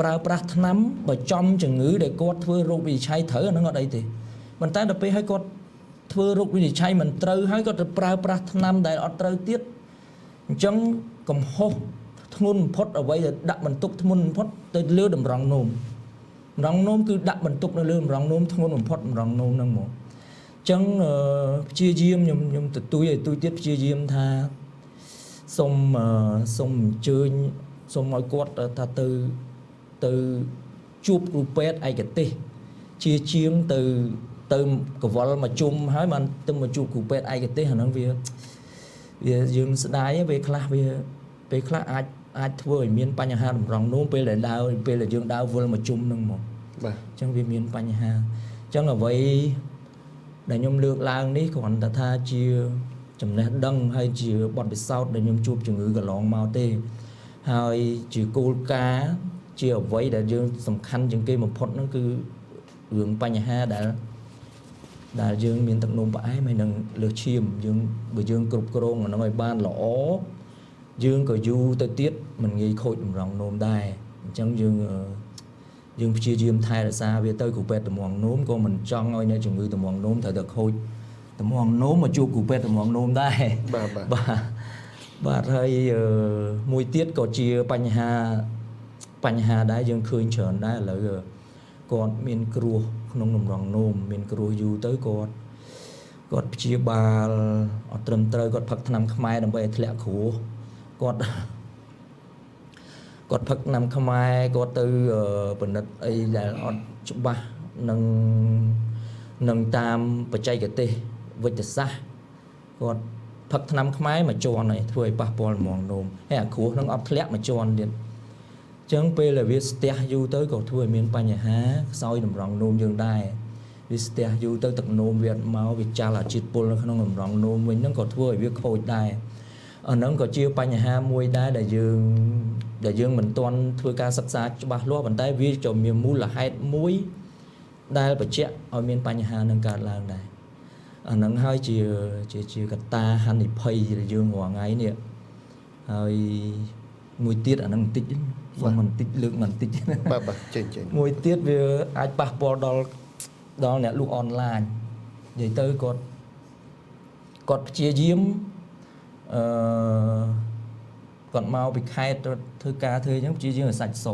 ប្រើប្រាស់ថ្នាំបើចំជំងឺដែលគាត់ធ្វើរោគវិនិច្ឆ័យត្រូវអាហ្នឹងអត់អីទេប៉ុន្តែដល់ពេលឲ្យគាត់ធ្វើរោគវិនិច្ឆ័យមិនត្រូវហើយគាត់ទៅប្រើប្រាស់ថ្នាំដែលអត់ត្រូវទៀតអញ្ចឹងកំហុសធ្ងន់បំផុតអ្វីដែលដាក់បន្ទុកធ្ងន់បំផុតទៅលើតម្រងនោមតម្រងនោមគឺដាក់បន្ទុកនៅលើតម្រងនោមធ្ងន់បំផុតតម្រងនោមហ្នឹងហ្មងអ ចឹងព្យាយាមខ្ញុំទទូចឲ្យទូចទៀតព្យាយាមថាសូមសូមអញ្ជើញសូមឲ្យគាត់ថាទៅជួបគ្រូពេទ្យឯកទេសជាជាងទៅកវលមកជុំហើយបានទៅមកជួបគ្រូពេទ្យឯកទេសអាហ្នឹងវាយើងស្ដាយពេលខ្លះវាពេលខ្លះអាចធ្វើឲ្យមានបញ្ហាតម្រង់នោមពេលដែលដើរពេលដែលយើងដើរវិលមកជុំហ្នឹងមកបាទអញ្ចឹងវាមានបញ្ហាអញ្ចឹងអ្វីដែលខ្ញុំលើកឡើងនេះគ្រាន់តែថាជាចំណេះដឹងហើយជាបទពិសោធន៍ដែលខ្ញុំជួបជំងឺកន្លងមកទេហើយជាគោលការណ៍ជាអ្វីដែលយើងសំខាន់ជាងគេបំផុតហ្នឹងគឺរឿងបញ្ហាដែលយើងមានទឹកនោមផ្អែមហើយនឹងលើសឈាមយើងបើយើងគ្រប់គ្រងអាហ្នឹងឲ្យបានល្អយើងក៏យូរទៅទៀតមិនងាយខូចតម្រង់នោមដែរអញ្ចឹងយើងព្យាយាមថែរក្សាវាទៅគ្រូពេទ្យតម្រង់នោមក៏មិនចង់ឲ្យអ្នកជំងឺតម្រង់នោមត្រូវតែខូចតម្រង់នោមមកជួបគ្រូពេទ្យតម្រង់នោមដែរបាទបាទបាទហើយមួយទៀតក៏ជាបញ្ហាដែរយើងឃើញច្រើនដែរឥឡូវគាត់មានគ្រោះក្នុងតម្រង់នោមមានគ្រោះយូរទៅគាត់ព្យាបាលអត់ត្រឹមត្រូវគាត់ផឹកថ្នាំខ្មែរដើម្បីឲ្យធ្លាក់គ្រោះគាត់ផឹកថ្នាំខ្មែរគាត់ទៅពិនិត្យអីដែលអត់ច្បាស់នឹងតាមបច្ចេកទេសវិទ្យាសាស្ត្រគាត់ផឹកថ្នាំខ្មែរមួយជាន់ហើយធ្វើឲ្យប៉ះពាល់តម្រង់នោមហើយអាគ្រោះនឹងអត់ធ្លាក់មួយជាន់ទៀតអញ្ចឹងពេលដែលវាស្ទះយូរទៅក៏ធ្វើឲ្យមានបញ្ហាខ្សោយតម្រង់នោមយើងដែរវាស្ទះយូរទៅទឹកនោមវាអត់មកវាចាល់អាជាតិពុលនៅក្នុងតម្រង់នោមវិញហ្នឹងក៏ធ្វើឲ្យវាខូចដែរអាហ្នឹងក៏ជាបញ្ហាមួយដែរដែលយើងមិនទាន់ធ្វើការសិក្សាច្បាស់លាស់ប៉ុន្តែវាក៏មានមូលហេតុមួយដែលបញ្ជាក់ឲ្យមានបញ្ហានឹងកើតឡើងដែរអាហ្នឹងហើយជាកត្តាហានិភ័យដែលយើងរាល់ថ្ងៃនេះហើយមួយទៀតអាហ្នឹងបន្តិចសូមបន្តិចលើកបន្តិចបាទចេញមួយទៀតវាអាចប៉ះពាល់ដល់អ្នកលក់អនឡាញនិយាយទៅគាត់ព្យាយាមគាត់មកពីខេត្តធ្វើការធ្វើអញ្ចឹងព្យាយាមឲ្យសាច់ស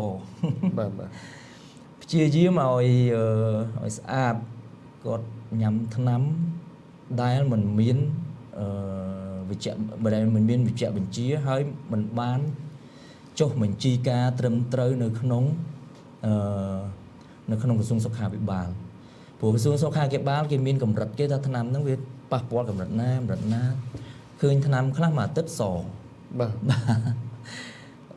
បាទព្យាយាមឲ្យស្អាតគាត់ញ៉ាំថ្នាំដែលមិនមានវិជ្ជដែលមិនមានវិជ្ជបញ្ជាហើយមិនបានចុះបញ្ជីការត្រឹមត្រូវនៅក្នុងនៅក្នុងក្រសួងសុខាភិបាលព្រោះក្រសួងសុខាភិបាលគេមានកម្រិតគេថាថ្នាំហ្នឹងវាប៉ះពាល់កម្រិតណាកម្រិតណាឃើញថ្នាំខ្លះមួយអាទិត្យសបាទ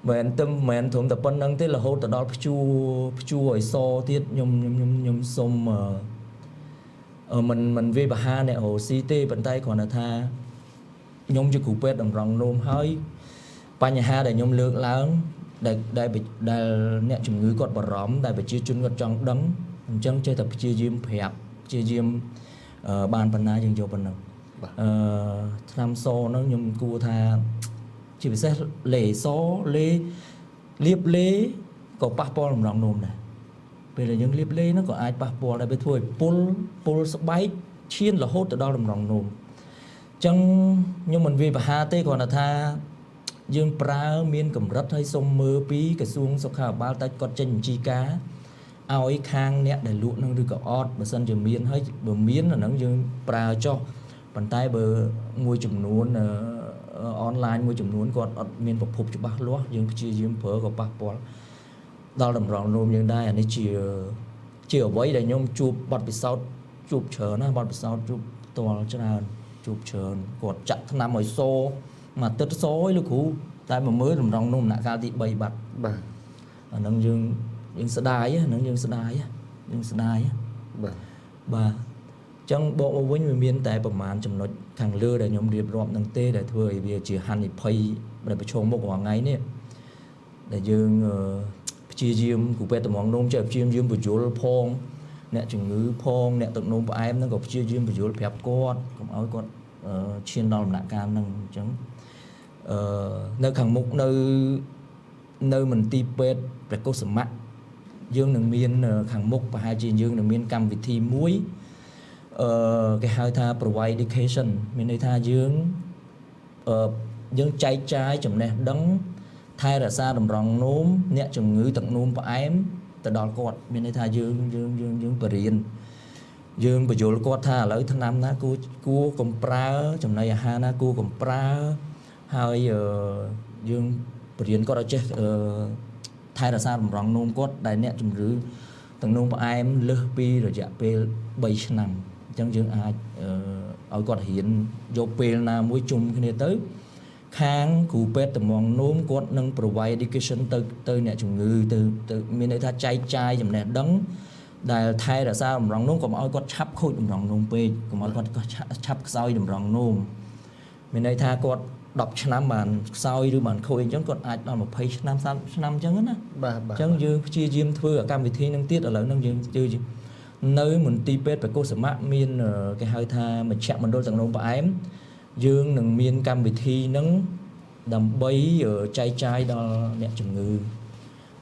មិនទឹមមិនត្រឹមតែប៉ុណ្្នឹងទេរហូតទៅដល់ព្យួរឲ្យសទៀតខ្ញុំសុំមិនវាយប្រហារអ្នករស់ស៊ីទេប៉ុន្តែគ្រាន់តែថាខ្ញុំជាគ្រូពេទ្យតម្រង់នោមហើយបញ្ហាដែលខ្ញុំលើកឡើងដែលអ្នកជំងឺគាត់បារម្ភដែលប្រជាជនគាត់ចង់ដឹងអញ្ចឹងចេះតែព្យាយាមប្រាប់ព្យាយាមបានប៉ុណ្ណាយើងយកប៉ុណ្ណឹងថ្នាំសហ្នឹងខ្ញុំគួរថាជាពិសេសលេសលេលាបលេក៏ប៉ះពាល់តម្រង់នោមដែរពេលដែលយើងលាបលេហ្នឹងក៏អាចប៉ះពាល់ដែរវាធ្វើឲ្យពុលស្បែកឈានរហូតទៅដល់តម្រង់នោមអញ្ចឹងខ្ញុំមិនវាយប្រហារទេគ្រាន់តែថាយើងប្រើមានកម្រិតហើយសូមមើលពីក្រសួងសុខាភិបាលតើគាត់ចេញបញ្ជីការឲ្យខាងអ្នកដែលលក់នឹងឬក៏អត់បើសិនជាមានហើយបើមានអាហ្នឹងយើងប្រើចុះប៉ុន្តែបើមួយចំនួនអនឡាញមួយចំនួនគាត់អត់មានប្រភពច្បាស់លាស់យើងព្យាយាមប្រើក៏ប៉ះពាល់ដល់តម្រង់នោមយើងដែរអានេះជាអ្វីដែលខ្ញុំជួបបទពិសោធន៍ជួបច្រើនណាបទពិសោធន៍ជួបផ្ទាល់ច្រើនជួបច្រើនគាត់ចាក់ថ្នាំឲ្យសមួយអាទិត្យសអីលោកគ្រូតែមកមើលតម្រង់នោមដំណាក់កាលទី3បាត់បាទអាហ្នឹងយើងស្ដាយហ្នឹងយើងស្ដាយយើងស្ដាយបាទបាទអញ្ចឹងបកមកវិញវាមានតែប្រមាណចំណុចខាងលើដែលខ្ញុំរៀបរាប់នឹងទេដែលធ្វើឲ្យវាជាហានិភ័យដែលប្រឈមមុខរាល់ថ្ងៃនេះដែលយើងព្យាយាមគ្រូពេទ្យតម្រង់នោមចេះព្យាយាមបញ្យល់ផងអ្នកជំងឺផងអ្នកទឹកនោមផ្អែមហ្នឹងក៏ព្យាយាមបញ្យល់ប្រាប់គាត់កុំឲ្យគាត់ឈានដល់ដំណាក់កាលហ្នឹងអញ្ចឹងនៅខាងមុខនៅមន្ទីរពេទ្យព្រះកុសមៈយើងនឹងមានខាងមុខប្រហែលជាយើងនឹងមានកម្មវិធីមួយគេហៅថា provide education មានន័យថាយើងចែកចាយចំណេះដឹងថែរក្សាតម្រង់នោមអ្នកជំងឺទឹកនោមផ្អែមទៅដល់គាត់មានន័យថាយើងយើងយើងយើងបរៀន យើងបញ្យល់គាត់ថាឥឡូវថ្នាំណាគួរគួរកុំប្រើចំណីអាហារណាគួរកុំប្រើហើយយើងបរៀនគាត់ឲ្យចេះថែរក្សាតម្រង់នោមគាត់ដែលអ្នកជំងឺទឹកនោមផ្អែមលើសពីរយៈពេល3ឆ្នាំអញ្ចឹងយើងអាចឲ្យគាត់រៀនយកពេលណាមួយជុំគ្នាទៅខាងគ្រូពេទ្យតម្រង់នោមគាត់នឹង provide education ទៅអ្នកជំងឺទៅទៅមានន័យថាចែកចាយចំណេះដឹងដែលថែរក្សាតម្រង់នោមកុំឲ្យគាត់ឆាប់ខូចតម្រង់នោមពេកកុំឲ្យគាត់ឆាប់ខ្សោយតម្រង់នោមមានន័យថាគាត់10ឆ្នាំបានខ្សោយឬបានខូចអញ្ចឹងគាត់អាចដល់20ឆ្នាំ30ឆ្នាំអញ្ចឹងណា បាទបាទ អញ្ចឹងយើងព្យាយាមធ្វើកម្មវិធីនឹងទៀតឥឡូវហ្នឹងយើងជឿនៅមន្ទីរពេទ្យបកុសមៈមានគេហៅថាមជ្ឈមណ្ឌលទឹកនោមផ្អែមយើងនឹងមានកម្មវិធីនឹងដើម្បីចែកចាយដល់អ្នកជំងឺ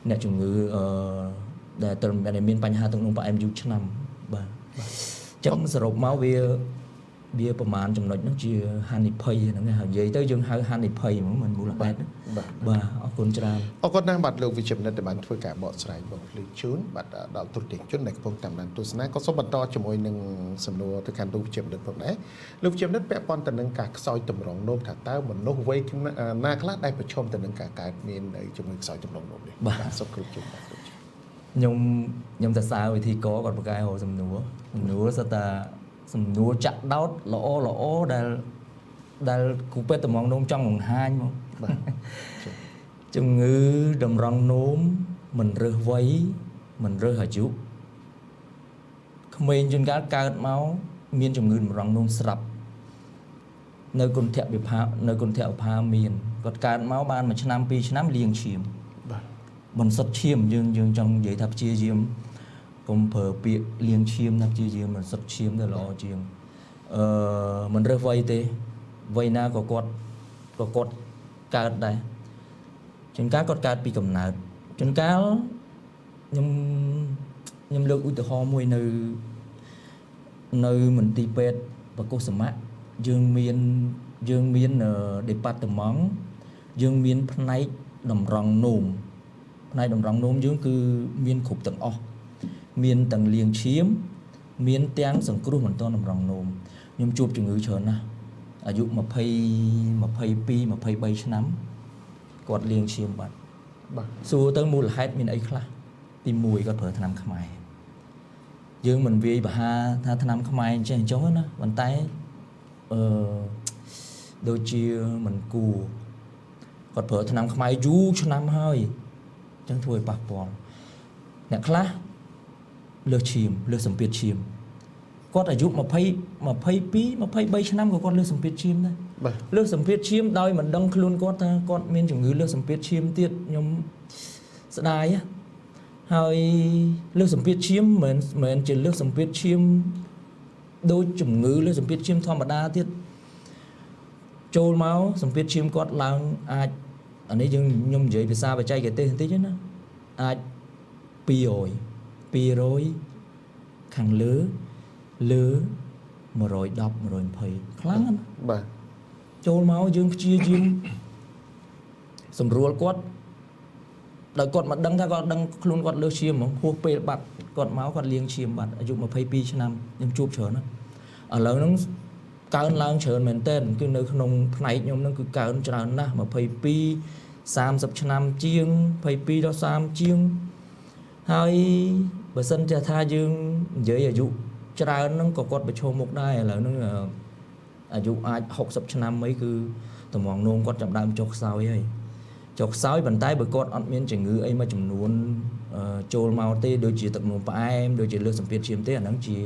អ្នកជំងឺអឺដែលត្រូវមានបញ្ហាទឹកនោមផ្អែមយូរឆ្នាំបាទអញ្ចឹងសរុបមកវាប្រហែលចំណុចហ្នឹងជាហានិភ័យហ្នឹងហើយនិយាយទៅយើងហៅហានិភ័យហ្មងមិនមូលហេតុ បាទ បាទអរគុណច្រើន អរគុណណាស់បាទលោកវិជ្ជបណ្ឌិតដែលបានធ្វើការបកស្រាយបំភ្លឺជូនបាទដល់ទូទាំងជនដែលកំពុងតាមដានទស្សនាក៏សូមបន្តជាមួយនឹងសំណួរទៅកាន់លោកវិជ្ជបណ្ឌិតផងដែរលោកវិជ្ជបណ្ឌិតពាក់ព័ន្ធទៅនឹងការខ្សោយតម្រងនោមថាតើមនុស្សវ័យណាខ្លះដែលប្រឈមទៅនឹងការកើតមានជំងឺខ្សោយតម្រងនោមនេះបាទសូមគ្រប់ជូនបាទ ខ្ញុំសរសើរវិធីកគាត់ប្រកែរកសំណួរសំណួរសិតតាសំណួរចាក់ដោតល្អល្អដែលដែលគ្រូពេទ្យតម្រងនោមចង់បង្ហាញមក បាទ ជំងឺតម្រង់នោមមិនរើសវ័យមិនរើសអាយុក្មេងជួនកាលកើតមកមានជំងឺតម្រង់នោមស្រាប់នៅគុណធវិផានៅគុណធឧផាមានគាត់កើតមកបាន1ឆ្នាំ2ឆ្នាំលាងឈាម បាទ បន្សុទ្ធឈាមយើងយើងចង់និយាយថាព្យាយាមកុំប្រើពាក្យលាងឈាមណាព្យាយាមបន្សុទ្ធឈាមទៅល្អជាងមិនរើសវ័យទេវ័យណាក៏គាត់ក៏គាត់កើតដែរជួនកាលគាត់កើតពីកំណើតជួនកាលខ្ញុំខ្ញុំលើកឧទាហរណ៍មួយនៅនៅមន្ទីរពេទ្យបកុសមៈយើងមានយើងមាន department យើងមានផ្នែកតម្រង់នោមផ្នែកតម្រង់នោមយើងគឺមានគ្រប់ទាំងអស់មានទាំងលាងឈាមមានទាំងសង្គ្រោះមិនទាន់តម្រង់នោមខ្ញុំជួបជំងឺច្រើនណាស់អាយុ20 22 23ឆ្នាំគាត់លាងឈាមបាត់ បាទ សួរទៅមូលហេតុមានអីខ្លះទី1គាត់ប្រើថ្នាំខ្មែរយើងមិនវាយបហាថាថ្នាំខ្មែរអញ្ចេះអញ្ចឹងណាប៉ុន្តែអឺដូចជាមិនគួរគាត់ប្រើថ្នាំខ្មែរយូរឆ្នាំហើយអញ្ចឹងធ្វើឲ្យប៉ះពាល់អ្នកខ្លះលើសឈាមលើសសម្ពាធឈាមគាត់អាយុ20 22 23ឆ្នាំក៏គាត់លើសសម្ពាធឈាមដែរ បាទ លើសសម្ពាធឈាមដោយមិនដឹងខ្លួនគាត់ថាគាត់មានជំងឺលើសសម្ពាធឈាមទៀតខ្ញុំស្ដាយណាហើយលើសសម្ពាធឈាមមិនមែនជាលើសសម្ពាធឈាមដូចជំងឺលើសសម្ពាធឈាមធម្មតាទៀតចូលមកសម្ពាធឈាមគាត់ឡើងអាចអានេះយើងខ្ញុំនិយាយភាសាបច្ចេកទេសបន្តិចណាអាច200 200ខាងលើលើ110 120ខ្លាំងណាស់ បាទ ចូលមកយើងព្យាយាមសម្រួលគាត់ដោយគាត់មកដឹងថាគាត់ដឹងខ្លួនគាត់លើសឈាមហ្មងហួសពេលបាត់គាត់មកគាត់លាងឈាមបាត់អាយុ22ឆ្នាំខ្ញុំជួបច្រើនណាស់ឥឡូវហ្នឹងកើនឡើងច្រើនមែនទែនគឺនៅក្នុងផ្នែកខ្ញុំហ្នឹងគឺកើនច្រើនណាស់22 30ឆ្នាំជាង22ដល់30ជាងហើយបើសិនជាថាយើងនិយាយអាយុច្រើនហ្នឹងក៏គាត់ប្រឈមមុខដែរឥឡូវហ្នឹងអាយុអាច60ឆ្នាំអីគឺតម្រងនោមគាត់ចាប់ដើមចុះខ្សោយហើយចុះខ្សោយប៉ុន្តែបើគាត់អត់មានជំងឺអីមួយចំនួនចូលមកទេដូចជាទឹកនោមផ្អែមដូចជាលើសសម្ពាធឈាមទេអាហ្នឹងជា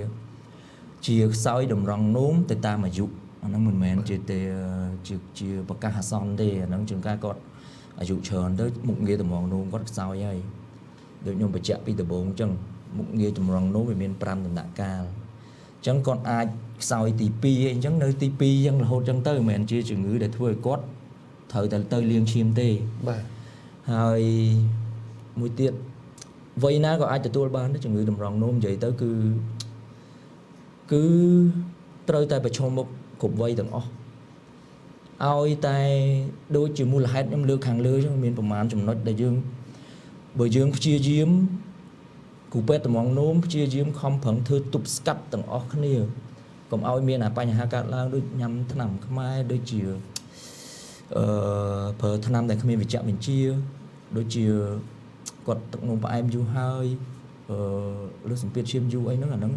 ជាខ្សោយតម្រង់នោមទៅតាមអាយុអាហ្នឹងមិនមែនជាទេជាជាប្រកាសអាសន្នទេអាហ្នឹងជួនកាលគាត់អាយុច្រើនទៅមុខងារតម្រង់នោមគាត់ខ្សោយហើយដូចខ្ញុំបញ្ជាក់ពីដំបូងអញ្ចឹងមុខងារតម្រង់នោមវាមាន5ដំណាក់កាលអញ្ចឹងគាត់អាចខ្សោយទី2អីអញ្ចឹងនៅទី2អញ្ចឹងរហូតអញ្ចឹងទៅមិនមែនជាជំងឺដែលធ្វើឲ្យគាត់ត្រូវតែទៅលាងឈាមទេ បាទ ហើយមួយទៀតវ័យណាក៏អាចទទួលបានដែរជំងឺតម្រង់នោមនិយាយទៅគឺគឺត្រូវតែប្រឈមមុខគ្រប់វ័យទាំងអស់ឲ្យតែដូចជាមូលហេតុខ្ញុំលើកខាងលើអញ្ចឹងមានប្រមាណចំណុចដែលយើងបើយើងព្យាយាម គ្រូពេទ្យតម្រង់នោមព្យាយាមខំប្រឹងធ្វើទប់ស្កាត់ទាំងអស់គ្នាកុំឲ្យមានអាបញ្ហាកើតឡើងដូចញ៉ាំថ្នាំខ្មែរដូចជាប្រើថ្នាំដែលគ្មានវិជ្ជបញ្ជាដូចជាគាត់ទឹកនោមផ្អែមយូរហើយលើសម្ពាធឈាមយូរអីហ្នឹងអាហ្នឹង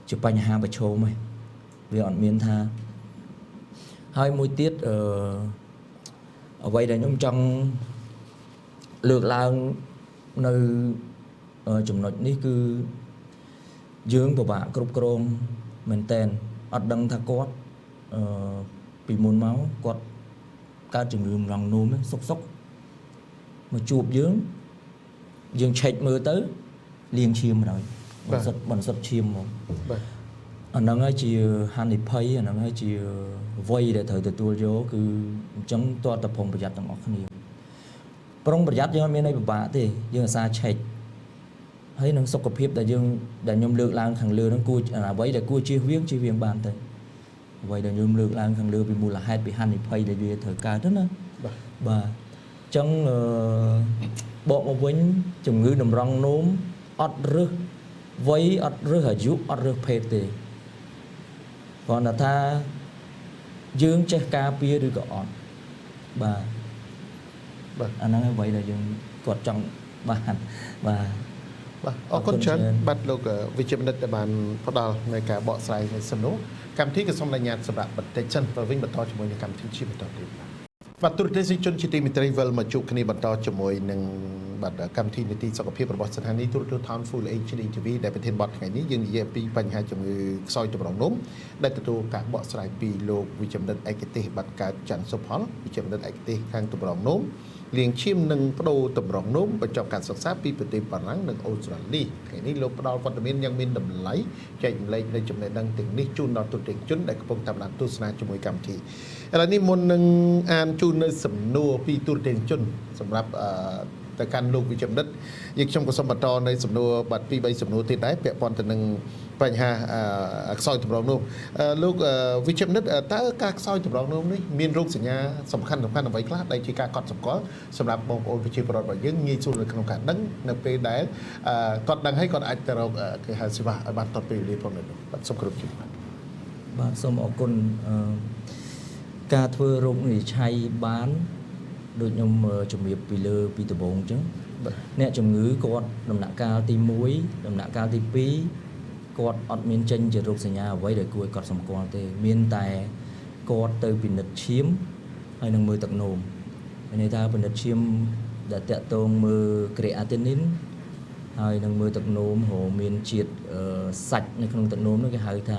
ជាបញ្ហាប្រឈមហ្នឹងវាអត់មានថាហើយមួយទៀតអ្វីដែលខ្ញុំចង់លើកឡើងនៅចំណុចនេះគឺយើងពិបាកគ្រប់គ្រងមែនតែនអត់ដឹងថាគាត់ពីមុនមកគាត់កើតជំងឺម្រងនោមសុកសុកមកជួបយើងយើងឆែកមើលទៅលាងឈាមហើយបន្សុទ្ធឈាមហ្មងបាទអាហ្នឹងហើយជាហានិភ័យអាហ្នឹងហើយជាវ័យដែលត្រូវទទួលយកគឺអញ្ចឹងតើតប្រុងប្រយ័ត្នទាំងអស់គ្នាប្រុងប្រយ័ត្នយើងអត់មានអីពិបាកទេយើងអាសាឆែកហើយនឹងសុខភាពដែលយើងដែលខ្ញុំលើកឡើងខាងលើហ្នឹងគួរអ្វីដែលគួរជៀសវាងជៀសវាងបានទៅអ្វីដែលខ្ញុំលើកឡើងខាងលើពីមូលហេតុពីហានិភ័យដែលវាត្រូវកើតទៅណាបាទអញ្ចឹងបកមកវិញជំងឺតម្រង់នោមអត់រើសវ័យអត់រើសអាយុអត់រើសភេទទេគ្រាន់តែថាយើងចេះការពារឬក៏អត់បាទបាទអាហ្នឹងអ្វីដែលយើងគាត់ចង់បានបាទបាទអរគុណច្រើនបាទលោកវិជ្ជបណ្ឌិតដែលបានផ្ដល់នៅការបកស្រាយនៅសំណួរកម្មវិធីក៏សូមអនុញ្ញាតសម្រាប់បន្តិចសិនបើវិញបន្តជាមួយនឹងកម្មវិធីជាបន្តទៀតបាទទូរទស្សនិកជនជាទីមេត្រីវិលមកជួបគ្នាបន្តជាមួយនឹងបាទកម្មវិធីនីតិសុខភាពរបស់ស្ថានីយ៍ទូរទស្សន៍ Town Full HD TV ដែលប្រធានបទថ្ងៃនេះយើងនិយាយពីបញ្ហាជំងឺខ្សោយតម្រងនោមដែលទទួលការបកស្រាយពីលោកវិជ្ជបណ្ឌិតឯកទេសបាទកើតច័ន្ទសុផលវិជ្ជបណ្ឌិតឯកទេសខាងតម្រងនោមលាងឈាមនិងបដូរតម្រងនោមបញ្ចប់ការសិក្សាពីប្រទេសបារាំងនិងអូស្ត្រាលីថ្ងៃនេះលោកផ្ដល់វត្តមានយ៉ាងមានតម្លៃចែករំលែកនៅចំណេះដឹងទាំងនេះជូនដល់ទូរទស្សនិកជនដែលកំពុងតាមដានទស្សនាជាមួយកម្មវិធីឥឡូវនេះមុននឹងអានជូននៅសំណួរពីទូរទស្សនិកជនសម្រាប់ទៅកាន់លោកវិជ្ជបណ្ឌិតយើងខ្ញុំក៏សូមបន្តនៅសំណួរបាទ2 3សំណួរទៀតដែរពាក់ព័ន្ធទៅនឹងបញ្ហាខ្សោយតម្រងនោមលោកវិជ្ជបណ្ឌិតតើការខ្សោយតម្រងនោមនេះមានរោគសញ្ញាសំខាន់អ្វីខ្លះដែលជាការកត់សម្គាល់សម្រាប់បងប្អូនប្រជាពលរដ្ឋរបស់យើងងាយស្រួលនៅក្នុងការដឹងនៅពេលដែលគាត់ដឹងហើយគាត់អាចទៅរកគេហៅសេវាឲ្យបានទាន់ពេលវេលាផងដែរបាទសូមគោរពជម្រាបបាទសូមអរគុណការធ្វើរោគវិនិច្ឆ័យបានដូចខ្ញុំជំរាបពីលើពីដំបូងអញ្ចឹងអ្នកជំងឺគាត់ដំណាក់កាលទី1ដំណាក់កាលទី2គាត់អត់មានចេញជារោគសញ្ញាអ្វីដែលគួរឲ្យកត់សម្គាល់ទេមានតែគាត់ទៅពិនិត្យឈាមហើយនឹងមើលទឹកនោមមានន័យថាពិនិត្យឈាមដែលតាក់ទងមើល creatinine ហើយនឹងមើលទឹកនោមរមានជាតិសាច់នៅក្នុងទឹកនោមនោះគេហៅថា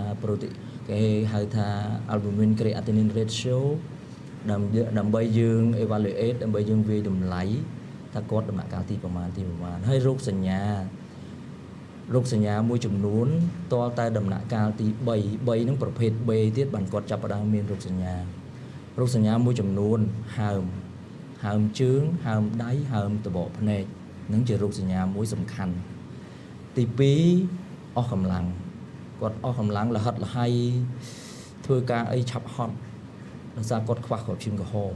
គេហៅថា albumin creatinine ratio ដើម្បីយើង evaluate ដើម្បីយើងវាយតម្លៃថាគាត់ដំណាក់កាលទីប្រមាណហើយរោគសញ្ញាមួយចំនួនទាល់តែដំណាក់កាលទី3 3ហ្នឹងប្រភេទ B ទៀតបានគាត់ចាប់ផ្ដើមមានរោគសញ្ញាមួយចំនួនហើមជើងហើមដៃហើមត្របកភ្នែកនឹងជារោគសញ្ញាមួយសំខាន់ទី2អស់កម្លាំងគាត់អស់កម្លាំងលហិតលហៃធ្វើការអីឆាប់ហត់ដោយសារគាត់ខ្វះគ្រាប់ឈាមក្រហម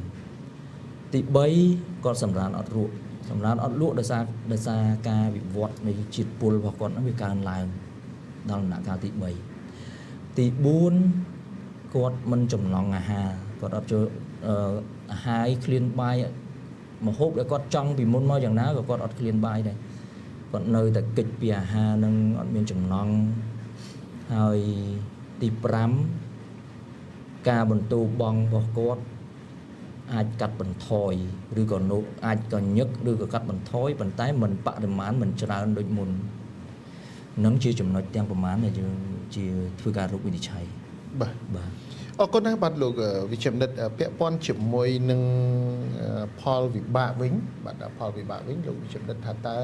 ទី3គាត់សម្រានអត់រក់សម្រានអត់លក់ដោយសារការវិវត្តនៃជាតិពុលរបស់គាត់ហ្នឹងវាកើនឡើងដល់ដំណាក់កាលទី3ទី4គាត់មិនចំណង់អាហារគាត់អត់ចូលអាហារឃ្លានបាយម្ហូបដែលគាត់ចង់ពីមុនមកយ៉ាងណាក៏គាត់អត់ឃ្លានបាយដែរគាត់នៅតែកិច្ចពីអាហារនឹងអត់មានចំណង់ហើយទី5ការបន្ទូបងរបស់គាត់អាចកាត់បន្ថយឬក៏នោះអាចក៏ញឹកឬក៏កាត់បន្ថយប៉ុន្តែមិនបរិមាណមិនច្រើនដូចមុននឹងជាចំណុចទាំងប្រមាណដែលយើងជាធ្វើការរោគវិនិច្ឆ័យបាទបាទអរគុណណាស់បាទលោកវិជ្ជបណ្ឌិតពាក់ព័ន្ធជាមួយនឹងផលវិបាកវិញបាទផលវិបាកវិញលោកវិជ្ជបណ្ឌិតថាតើ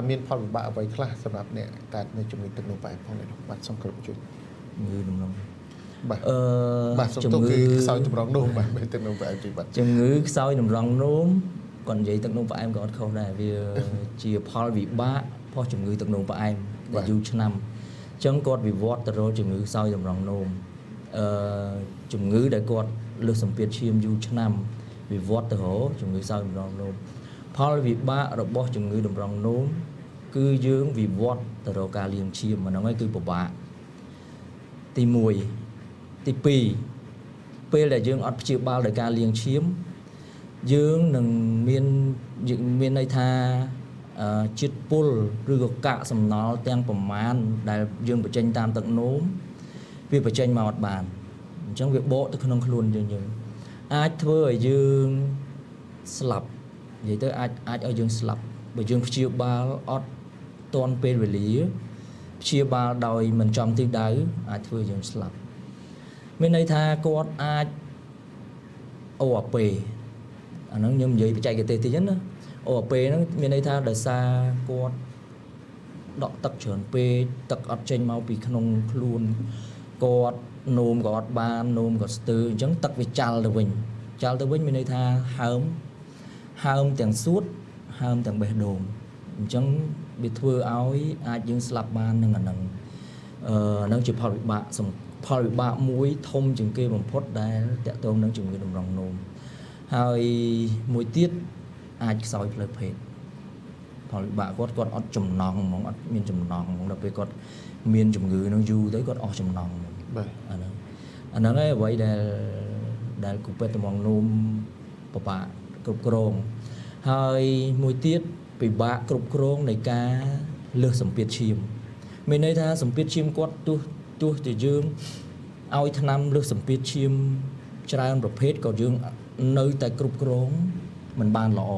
មានផលវិបាកអ្វីខ្លះសម្រាប់អ្នកកើតនៅជំងឺទឹកនោមផ្អែមផងដែរបាទសូមគោរពជួយជំងឺដំណំបាទបាទសូមទោសគឺខ្សោយតម្រងនោមបាទមិនទឹកនោមផ្អែមទេបាទជំងឺខ្សោយតម្រងនោមគាត់និយាយទឹកនោមផ្អែមក៏អត់ខុសដែរវាជាផលវិបាកផុសជំងឺទឹកនោមផ្អែមដែលយូរឆ្នាំអញ្ចឹងគាត់វិវត្តទៅរកជំងឺខ្សោយតម្រងនោមជំងឺដែលគាត់លើសសម្ពាធឈាមយូរឆ្នាំវិវត្តទៅរកជំងឺខ្សោយតម្រងនោមផលវិបាករបស់ជំងឺតម្រងនោម គឺយើងវិវត្តទៅរកការលាងឈាមអាហ្នឹងហើយគឺពិបាកទី1ទី2ពេលដែលយើងអត់ព្យាបាលដោយការលាងឈាមយើងនឹងមានយើងមានន័យថាជាតិពុលឬក៏កាកសំណល់ទាំងប្រមាណដែលយើងបញ្ចេញតាមទឹកនោមវាបញ្ចេញមកអត់បានអញ្ចឹងវាបកទៅក្នុងខ្លួនយើងយើងអាចធ្វើឲ្យយើងស្លាប់និយាយទៅអាចអាចឲ្យយើងស្លាប់បើយើងព្យាបាលអត់ទាន់ពេលវេលាព្យាបាលដោយមិនចំទិសដៅអាចធ្វើឲ្យយើងស្លាប់មានន័យថាគាត់អាច OAP អាហ្នឹងខ្ញុំនិយាយបច្ចេកទេសតិចណា OAP ហ្នឹងមានន័យថាដោយសារគាត់ដក់ទឹកច្រើនពេកទឹកអត់ចេញមកពីក្នុងខ្លួនគាត់នោមក៏អត់បាននោមក៏ស្ទើរអញ្ចឹងទឹកវាចាល់ទៅវិញចាល់ទៅវិញមានន័យថាហើមហើមទាំងសួតហើមទាំងបេះដូងអញ្ចឹងវាធ្វើឲ្យអាចយើងស្លាប់បាននឹងអាហ្នឹងហ្នឹងជាផលវិបាកផលវិបាកមួយធំជាងគេបំផុតដែលតាក់ទងនឹងជំងឺតម្រងនោមហើយមួយទៀតអាចខ្សោយផ្លូវភេទផលវិបាកគាត់គាត់អត់ចំណង់ហ្មងអត់មានចំណង់ហ្មងដល់ពេលគាត់មានជំងឺនឹងយូរទៅគាត់អស់ចំណង់ហ្មង បាទ អាហ្នឹងអាហ្នឹងឯងអ្វីដែលដែលគូពេទ្យតម្រងនោមពិបាកគ្រប់គ្រងហើយមួយទៀតពិបាកគ្រប់គ្រងនៃការលើសសម្ពាធឈាមមានន័យថាសម្ពាធឈាមគាត់ទោះទោះជាយើងឲ្យថ្នាំលើសសម្ពាធឈាមច្រើនប្រភេទក៏យើងនៅតែគ្រប់គ្រងមិនបានល្អ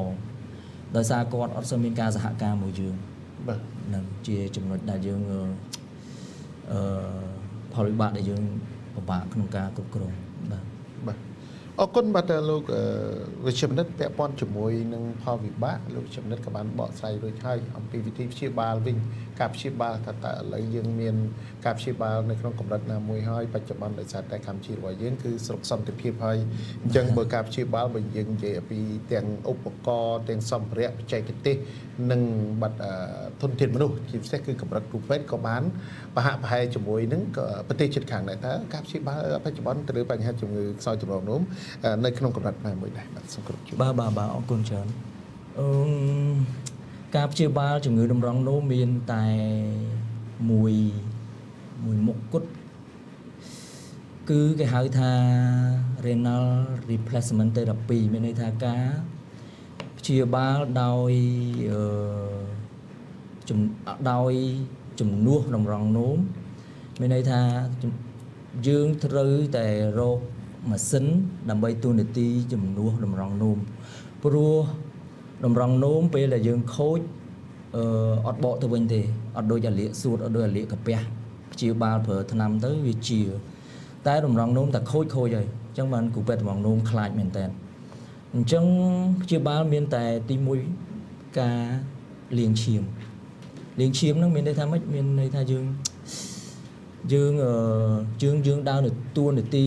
ដោយសារគាត់អត់សូវមានការសហការមួយយើង បាទ នឹងជាចំណុចដែលយើងអឺអឺផលវិបាកដែលយើងពិបាកក្នុងការគ្រប់គ្រងបាទ បាទអរគុណបាទលោកវិជ្ជបណ្ឌិតពាក់ព័ន្ធជាមួយនឹងផលវិបាកលោកវិជ្ជបណ្ឌិតក៏បានបកស្រាយរួចហើយអំពីវិធីព្យាបាលវិញការព្យាបាលថាតើឥឡូវយើងមានការព្យាបាលនៅក្នុងកម្រិតណាមួយហើយបច្ចុប្បន្នដោយសារតែកម្ពុជារបស់យើងគឺស្រុកសន្តិភាពហើយអញ្ចឹងបើការព្យាបាលបើយើងនិយាយអំពីទាំងឧបករណ៍ទាំងសម្ភារៈបច្ចេកទេសនិងបាត់ធនធានមនុស្សជាពិសេសគឺកម្រិតគ្រូពេទ្យក៏បានប្រហាក់ប្រហែលជាមួយនឹងប្រទេសជិតខាងដែរតើការព្យាបាលបច្ចុប្បន្នទៅលើបញ្ហាជំងឺខ្សោយតម្រងនោមនៅក្នុងកម្រិតណាមួយដែរបាទសូមគោរពជូន បាទបាទបាទអរគុណច្រើនអឺការព្យាបាលជំងឺតម្រងនោមមានតែមួយមួយមុខគត់គឺគេហៅថា renal replacement therapy មានន័យថាការព្យាបាលដោយអឺជំដោយជំនួសតម្រងនោមមានន័យថាយើងត្រូវតែរកម៉ាស៊ីនដើម្បីទូនាទីជំនួសតម្រងនោមព្រោះតម្រងនោមពេលដែលយើងខូចអត់បកទៅវិញទេអត់ដូចអាលៀកសួតអត់ដូចអាលៀកកាពះព្យាបាលប្រើថ្នាំទៅវាជា តែតម្រងនោមតែខូចខូចហើយអញ្ចឹងបានគ្រូពេទ្យតម្រងនោមខ្លាចមែនតើអញ្ចឹងព្យាបាលមានតែទី1ការលាងឈាមលាងឈាមហ្នឹងមានន័យថាម៉េចមានន័យថាយើងយើងអឺយើងយើងដើរនៅតួនាទី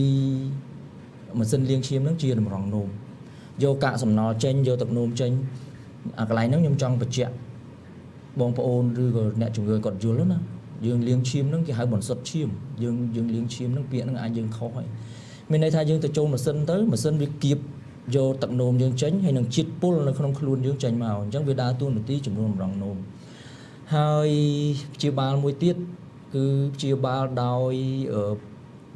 ម៉ាស៊ីនលាងឈាមហ្នឹងជាតម្រងនោមយកកាកសំណល់ចេញយកទឹកនោមចេញអាកន្លែងហ្នឹងខ្ញុំចង់បញ្ជាក់បងប្អូនឬក៏អ្នកជំងឺគាត់យល់ណាយើងលាងឈាមហ្នឹងគេហៅបន្សុទ្ធឈាមយើងយើងលាងឈាមហ្នឹងពាក្យហ្នឹងអាចយើងខុសហើយមានន័យថាយើងទៅចូលម៉ាស៊ីនទៅម៉ាស៊ីនវាគៀបយកទឹកនោមយើងចេញហើយនឹងជាតិពុលនៅក្នុងខ្លួនយើងចេញមកអញ្ចឹងវាដើរតួនាទីចំនួនតម្រងនោមហើយព្យាបាលមួយទៀតគឺព្យាបាលដោយ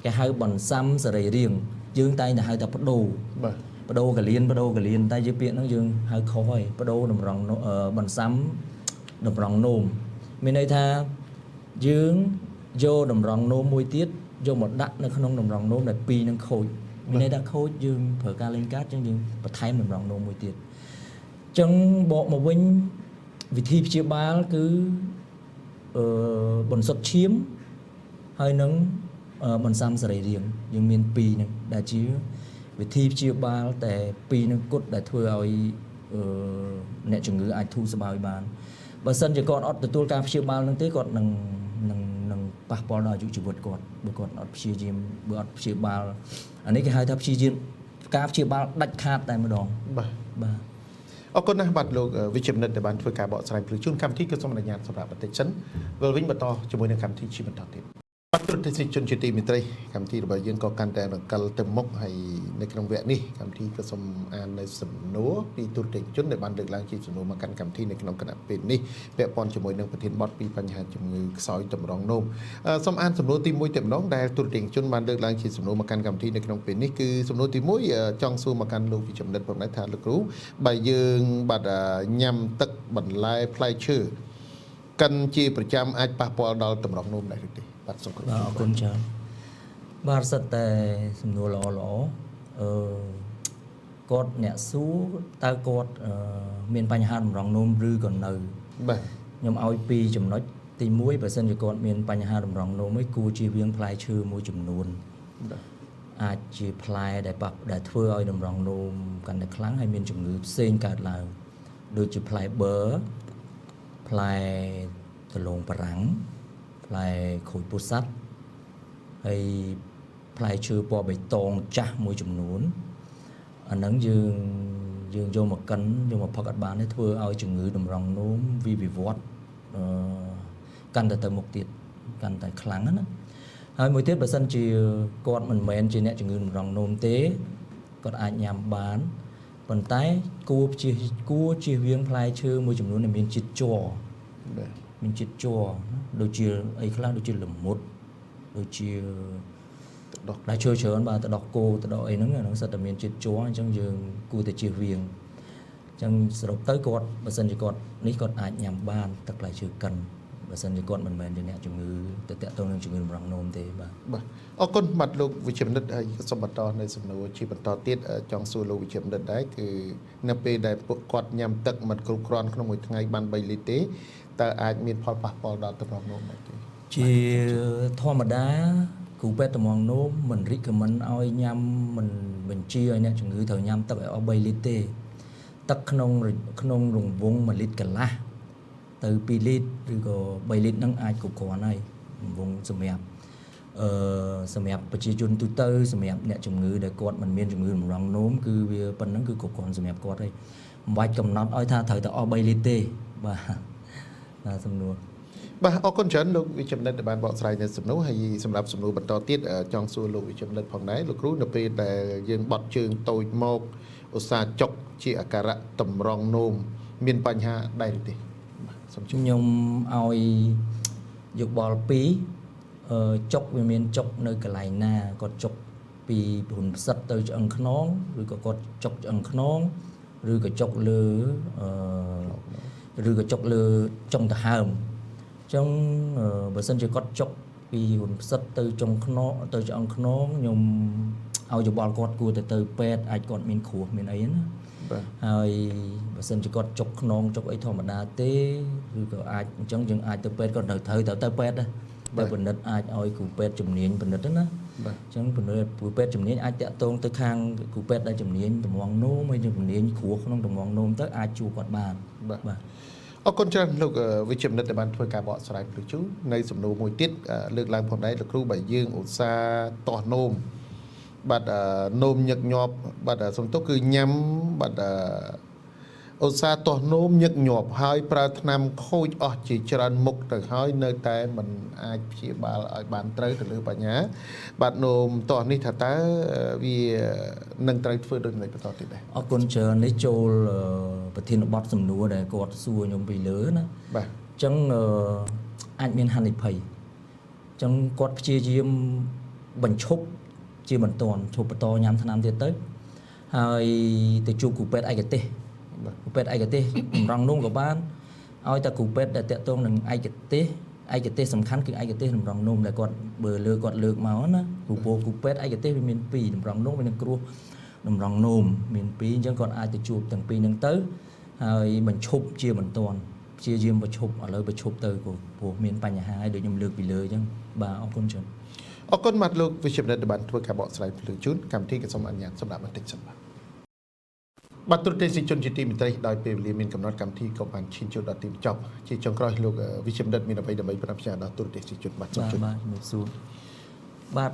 គេហៅបន្សាំសរីរាង្គយើងតែងតែហៅថាបដូរ បាទ បដូរកលៀនបដូរកលៀនតែជាពាក្យហ្នឹងយើងហៅខុសហើយបដូរតម្រងបន្សាំតម្រងនោមមានន័យថាយើងយកតម្រងនោមមួយទៀតយកមកដាក់នៅក្នុងតម្រងនោមដែលពីរនឹងខូចមានន័យថាខូចយើងប្រើការលេងកាត់អញ្ចឹងយើងបន្ថែមតម្រងនោមមួយទៀតអញ្ចឹងបកមកវិញវិធីព្យាបាលគឺបន្សុទ្ធឈាមហើយនឹងបន្សាំសរីរាង្គយើងមានពីរហ្នឹងដែលជាវិធីព្យាបាលតែពីរនឹងគត់ដែលធ្វើឲ្យអ្នកជំងឺអាចធូរស្បើយបានបើសិនជាគាត់អត់ទទួលការព្យាបាលនឹងទេគាត់នឹងនឹងនឹងប៉ះពាល់ដល់អាយុជីវិតគាត់បើគាត់អត់ព្យាយាមបើអត់ព្យាបាលអានេះគេហៅថាព្យាយាមការព្យាបាលដាច់ខាតតែម្ដង បាទ បាទ អរគុណណាស់បាទលោកវិជ្ជបណ្ឌិតដែលបានធ្វើការបកស្រាយភ្លឺជូនកម្មវិធីក៏សូមអនុញ្ញាតសម្រាប់បន្តិចសិនវិលវិញបន្តជាមួយនឹងកម្មវិធីជាបន្តទៀតបាទ ទ្រទស្សនិកជនជាទីមេត្រីកម្មវិធីរបស់យើងក៏កាន់តែរង្កិលទៅមុខហើយនៅក្នុងវគ្គនេះកម្មវិធីក៏សូមអាននៅសំណួរពីទូរទស្សនិកជនដែលបានលើកឡើងជាសំណួរមកកាន់កម្មវិធីនៅក្នុងគណៈពេលនេះពាក់ព័ន្ធជាមួយនឹងប្រធានបទពីបញ្ហាជំងឺខ្សោយតម្រងនោមសូមអានសំណួរទី1តែម្ដងដែលទូរទស្សនិកជនបានលើកឡើងជាសំណួរមកកាន់កម្មវិធីនៅក្នុងពេលនេះគឺសំណួរទី1ចង់សួរមកកាន់លោកវិចំណិតផងដែរថាលោកគ្រូបើយើងបាទញ៉ាំទឹកបន្លែផ្លែឈើកិនជាប្រចាំអាចប៉ះពាល់ដល់តម្រងនោមដែរឬទេបាទសូមគោរព បាទអរគុណច្រើនបាទសិតតែសំណួរល្អល្អអឺគាត់អ្នកសួរតើគាត់មានបញ្ហាតម្រង់នោមឬក៏នៅ បាទ ខ្ញុំឲ្យពីរចំណុចទី1បើសិនជាគាត់មានបញ្ហាតម្រង់នោមឯងគួរជៀសវាងផ្លែឈើមួយចំនួន បាទ អាចជាផ្លែដែលប៉ះដែលធ្វើឲ្យតម្រង់នោមកាន់តែខ្លាំងហើយមានជំងឺផ្សេងកើតឡើងដូចជាផ្លែប័រផ្លែដលងបារាំងផ្លែក្រូចពោធិ៍សាត់ហើយផ្លែឈើពណ៌បៃតងចាស់មួយចំនួនអាហ្នឹងយើងយើងយកមកកិនយកមកផឹកអត់បានទេធ្វើឲ្យជំងឺតម្រង់នោមវាវិវត្តអឺកាន់តែទៅមុខទៀតកាន់តែខ្លាំងណាហើយមួយទៀតបើសិនជាគាត់មិនមែនជាអ្នកជំងឺតម្រង់នោមទេគាត់អាចញ៉ាំបានប៉ុន្តែគួរជៀសគួរជៀសវាងផ្លែឈើមួយចំនួនដែលមានជាតិជ័រ បាទ មានជាតិជ័រដូចជាអីខ្លះដូចជាល្មុតដូចជា ទឹកដោះ ផ្លែឈើច្រើនបាទទឹកដោះគោទឹកដោះអីហ្នឹងអាហ្នឹងសិតតែមានជាតិជ័រអញ្ចឹងយើងគួរតែជៀសវាងអញ្ចឹងសរុបទៅគាត់បើសិនជាគាត់នេះគាត់អាចញ៉ាំបានទឹកផ្លែឈើកិនបើសិនជាគាត់មិនមែនជាអ្នកជំងឺទៅតាក់ទងនឹងជំងឺតម្រង់នោមទេបាទ បាទអរគុណបាទលោកវិជ្ជបណ្ឌិតហើយសូមបន្តនៅសំណួរជាបន្តទៀតចង់សួរលោកវិជ្ជបណ្ឌិតដែរគឺនៅពេលដែលពួកគាត់ញ៉ាំទឹកមិនគ្រប់គ្រាន់ក្នុងមួយថ្ងៃបាន3លីត្រទេតើអាចមានផលប៉ះពាល់ដល់តម្រងនោមដែរទេ ជាធម្មតាគ្រូពេទ្យតម្រង់នោមមិន recommend ឲ្យញ៉ាំមិនបញ្ជាឲ្យអ្នកជំងឺត្រូវញ៉ាំទឹកឲ្យអស់3លីត្រទេទឹកក្នុងក្នុងរង្វង់1លីត្រកន្លះទៅ2លីត្រឬក៏3លីត្រហ្នឹងអាចគ្រប់គ្រាន់ហើយរង្វង់សម្រាប់អឺសម្រាប់ប្រជាជនទូទៅសម្រាប់អ្នកជំងឺដែលគាត់មិនមានជំងឺតម្រង់នោមគឺវាប៉ុណ្ណឹងគឺគ្រប់គ្រាន់សម្រាប់គាត់ហើយមិនបាច់កំណត់ឲ្យថាត្រូវតែអស់3លីត្រទេបាទបាទសំណួរ បាទអរគុណច្រើនលោកវិជ្ជបណ្ឌិតដែលបានបកស្រាយនៅសំណួរហើយសម្រាប់សំណួរបន្តទៀតចង់សួរលោកវិជ្ជបណ្ឌិតផងដែរលោកគ្រូនៅពេលដែលយើងបត់ជើងតូចមកឧស្សាហ៍ចុកជាអាការៈតម្រងនោមមានបញ្ហាដែរឬទេបាទសូមជម្រាប ខ្ញុំឲ្យយោបល់ពីរអឺចុកវាមានចុកនៅកន្លែងណាគាត់ចុកពីរុនផ្សិតទៅឆ្អឹងខ្នងឬក៏គាត់ចុកឆ្អឹងខ្នងឬក៏ចុកលើអឺឬក៏ចុកលើចុងដង្ហើមអញ្ចឹងបើសិនជាគាត់ចុកពីរុនផ្សិតទៅចុងខ្នងទៅឆ្អឹងខ្នងខ្ញុំឲ្យយោបល់គាត់គួរតែទៅពេទ្យអាចគាត់មានគ្រោះមានអីណា បាទ ហើយបើសិនជាគាត់ចុកខ្នងចុកអីធម្មតាទេឬក៏អាចអញ្ចឹងយើងអាចទៅពេទ្យគាត់ត្រូវត្រូវទៅពេទ្យដែរទៅពិនិត្យអាចឲ្យគ្រូពេទ្យជំនាញពិនិត្យទៅណា បាទ អញ្ចឹងពិនិត្យគ្រូពេទ្យជំនាញអាចតាក់ទងទៅខាងគ្រូពេទ្យដែលជំនាញតម្រង់នោមហើយជំនាញគ្រោះក្នុងតម្រង់នោមទៅអាចជួបគាត់បាន បាទ បាទ អរគុណច្រើនលោកវិជ្ជបណ្ឌិតដែលបានធ្វើការបកស្រាយពលជូននៅសំណួរមួយទៀតលើកឡើងផងដែរលោកគ្រូបើយើងឧស្សាហ៍តោះនោមបាទនោមញឹកញាប់បាទសំទោសគឺញ៉ាំបាទឧស្សាហ៍តោះនោមញឹកញាប់ហើយប្រើថ្នាំខូចអស់ជាច្រើនមុខទៅហើយនៅតែមិនអាចព្យាបាលឲ្យបានត្រូវទៅលើបញ្ហាបាទនោមតោះនេះថាតើវានឹងត្រូវធ្វើដូចម្តេចបន្តទៀតដែរ អរគុណច្រើននេះចូលប្រធានបទសំណួរដែលគាត់សួរខ្ញុំពីលើណា បាទ អញ្ចឹងអាចមានហានិភ័យអញ្ចឹងគាត់ព្យាយាមបញ្ឈប់ជាបន្ទាន់ឈប់បន្តញ៉ាំថ្នាំទៀតទៅហើយទៅជួបគ្រូពេទ្យឯកទេស បាទ គ្រូពេទ្យឯកទេសតម្រង់នោមក៏បានឲ្យតែគ្រូពេទ្យដែលតាក់ទងនឹងឯកទេសឯកទេសសំខាន់គឺឯកទេសតម្រង់នោមដែលគាត់បើលើគាត់លើកមកណាគ្រូពោគ្រូពេទ្យឯកទេសវាមានពីរតម្រង់នោមវានឹងគ្រោះតម្រង់នោមមានពីរអញ្ចឹងគាត់អាចទៅជួបទាំងពីរហ្នឹងទៅហើយបញ្ឈប់ជាបន្ទាន់ព្យាយាមបញ្ឈប់ឥឡូវបញ្ឈប់ទៅក៏ព្រោះមានបញ្ហាហើយដូចខ្ញុំលើកពីលើអញ្ចឹងបាទអរគុណច្រើន អរគុណបាទលោកវិជ្ជបណ្ឌិតដែលបានធ្វើការបកស្រាយភ្លើងជូនកម្មវិធីក៏សូមអនុញ្ញាតសម្រាប់បន្តិចសិនបាទបាទទូរទស្សនិកជនជាទីមេត្រីដោយពេលវេលាមានកំណត់កម្មវិធីក៏បានឈានចូលដល់ទីបញ្ចប់ជាចុងក្រោយលោកវិជ្ជបណ្ឌិតមានអ្វីដើម្បីផ្ដាំផ្ញើដល់ទូរទស្សនិកជនបាទសូមជួយ បាទបាទជំរាបសួរបាទ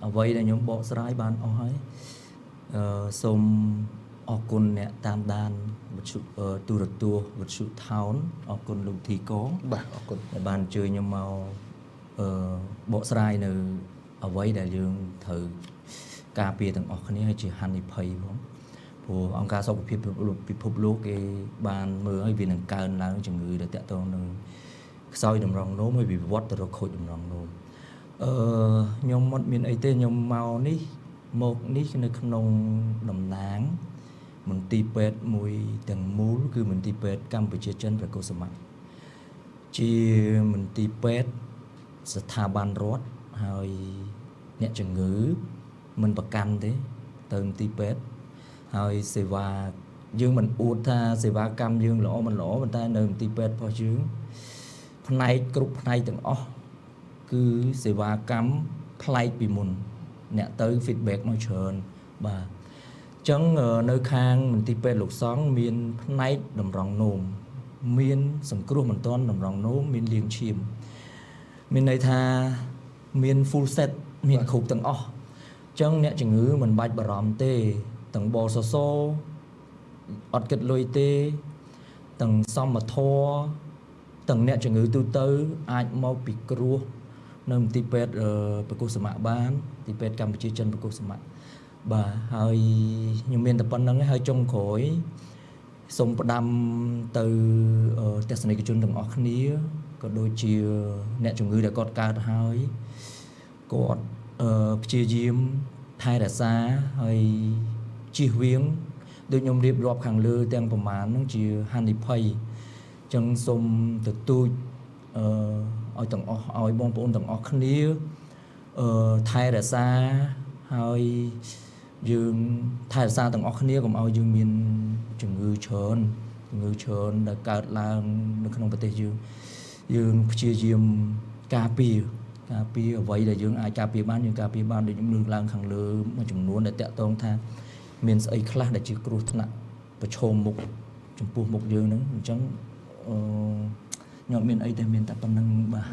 អ្វីដែលខ្ញុំបកស្រាយបានអស់ហើយសូមអរគុណអ្នកតាមដានវិទ្យុទូរទស្សន៍វិទ្យុថោនអរគុណលោកធីក បាទអរគុណ ដែលបានអញ្ជើញខ្ញុំមក បកស្រាយនៅអ្វីដែលយើងត្រូវការពារទាំងអស់គ្នាហើយជាហានិភ័យផងព្រោះអង្គការសុខភាពពិភពលោកគេបានមើលឲ្យវានឹងកើនឡើងជំងឺដែលតាក់ទងនឹងខ្សោយតម្រងនោមហើយវិវត្តទៅរកខូចតម្រងនោមអឺខ្ញុំអត់មានអីទេខ្ញុំមកនេះមកនេះនៅក្នុងតំណាងមន្ទីរពេទ្យមួយទាំងមូលគឺមន្ទីរពេទ្យកម្ពុជាចិនព្រះកុសមៈជាមន្ទីរពេទ្យស្ថាប័នរដ្ឋហើយអ្នកជំងឺមិនប្រកាន់ទេទៅមន្ទីរពេទ្យហើយសេវាយើងមិនអួតថាសេវាកម្មយើងល្អមិនល្អប៉ុន្តែនៅមន្ទីរពេទ្យរបស់យើងផ្នែកគ្រប់ផ្នែកទាំងអស់គឺសេវាកម្មប្លែកពីមុនអ្នកទៅ feedback មកច្រើនបាទអញ្ចឹងនៅខាងមន្ទីរពេទ្យលោកសង្ឃមានផ្នែកតម្រង់នោមមានសង្គ្រោះបន្ទាន់តម្រង់នោមមានលាងឈាមមានន័យថាមាន full set មានគ្រប់ទាំងអស់អញ្ចឹងអ្នកជំងឺមិនបាច់បារម្ភទេទាំងបសសអត់គិតលុយទេទាំងសមធម៌ទាំងអ្នកជំងឺទូទៅអាចមកពិគ្រោះនៅមន្ទីរពេទ្យប្រកុសមៈបានមន្ទីរពេទ្យកម្ពុជាចិនប្រកុសមៈបាទហើយខ្ញុំមានតែប៉ុណ្្នឹងឯងហើយចុងក្រោយសូមផ្ដាំទៅទស្សនិកជនទាំងអស់គ្នាក៏ដូចជាអ្នកជំងឺដែលគាត់កើតហើយគាត់ព្យាយាមថែរក្សាហើយជៀសវាងដូចខ្ញុំរៀបរាប់ខាងលើទាំងប្រមាណហ្នឹងជាហានិភ័យអញ្ចឹងសូមទទូចឲ្យទាំងអស់ឲ្យបងប្អូនទាំងអស់គ្នាថែរក្សាហើយយើងថែរក្សាទាំងអស់គ្នាកុំឲ្យយើងមានជំងឺច្រើនជំងឺច្រើនដែលកើតឡើងនៅក្នុងប្រទេសយើងយើងព្យាយាមការពារអ្វីដែលយើងអាចការពារបានយើងការពារបានដូចខ្ញុំលើកឡើងខាងលើមួយចំនួនដែលតាក់ទងថាមានស្អីខ្លះដែលជាគ្រោះថ្នាក់ប្រឈមមុខចំពោះមុខយើងហ្នឹងអញ្ចឹងខ្ញុំមានអីទេមានតែប៉ុណ្្នឹងបាទ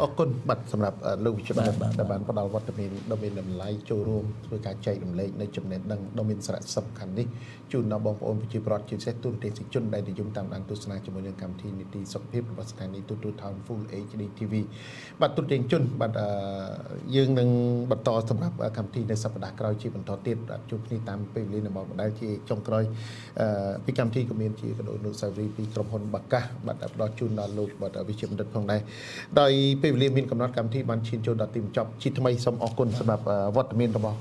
អរគុណបាទសម្រាប់លោកវិជ្ជបណ្ឌិតដែលបានផ្ដល់វត្តមានដ៏មានតម្លៃចូលរួមធ្វើការចែករំលែកនៅចំណេះដឹងដ៏មានសារៈសំខាន់នេះជូនដល់បងប្អូនប្រជាពលរដ្ឋជាពិសេសទូរទស្សនិកជនដែលនិយមតាមដានទស្សនាជាមួយនឹងកម្មវិធីនីតិសុខភាពរបស់ស្ថានីយ៍ទូរទស្សន៍ Town Full HD TV បាទទូរទស្សនិកជនបាទយើងនឹងបន្តសម្រាប់កម្មវិធីនៅសប្តាហ៍ក្រោយជាបន្តទៀតជួបគ្នាតាមពេលវេលានៅម៉ោងដដែលជាចុងក្រោយពីកម្មវិធីក៏មានជាកដោនុស្សាវរីយ៍ពីក្រុមហ៊ុនបាកាសបាទផ្ដល់ជូនដល់លោកបាទវិជ្ជបណ្ឌិតផងដែរដោយពេលវេលាមានកំណត់កម្មវិធីបានឈានចូលដល់ទីបញ្ចប់ជាថ្មីសូមអរគុណសម្រាប់វត្តមានរបស់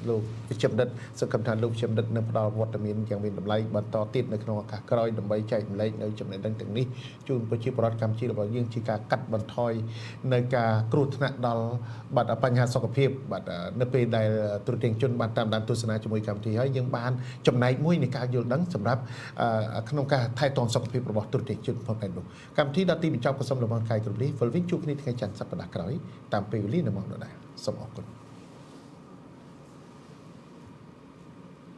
លោកវិជ្ជបណ្ឌិតសង្ឃឹមថាលោកវិជ្ជបណ្ឌិតនឹងផ្ដល់វត្តមានយ៉ាងមានតម្លៃបន្តទៀតនៅក្នុងឱកាសក្រោយដើម្បីចែករំលែកនៅចំណេះដឹងទាំងនេះជូនប្រជាពលរដ្ឋកម្ពុជារបស់យើងជាការកាត់បន្ថយនៅការគ្រោះថ្នាក់ដល់បាទបញ្ហាសុខភាពបាទនៅពេលដែលទូរទស្សនិកជនបានតាមដានទស្សនាជាមួយកម្មវិធីហើយយើងបានចំណែកមួយនៃការយល់ដឹងសម្រាប់ក្នុងការថែទាំសុខភាពរបស់ទូរទស្សនិកជនផងដែរនោះកម្មវិធីដល់ទីបញ្ចប់ក៏សូមលំអរកាយគ្រប់នេះវិលវិញជួបគ្នាថ្ងៃច័ន្ទសប្តាហ៍ក្រោយតាមពេលវេលានៅម៉ោងដដែលសូមអរគុណ។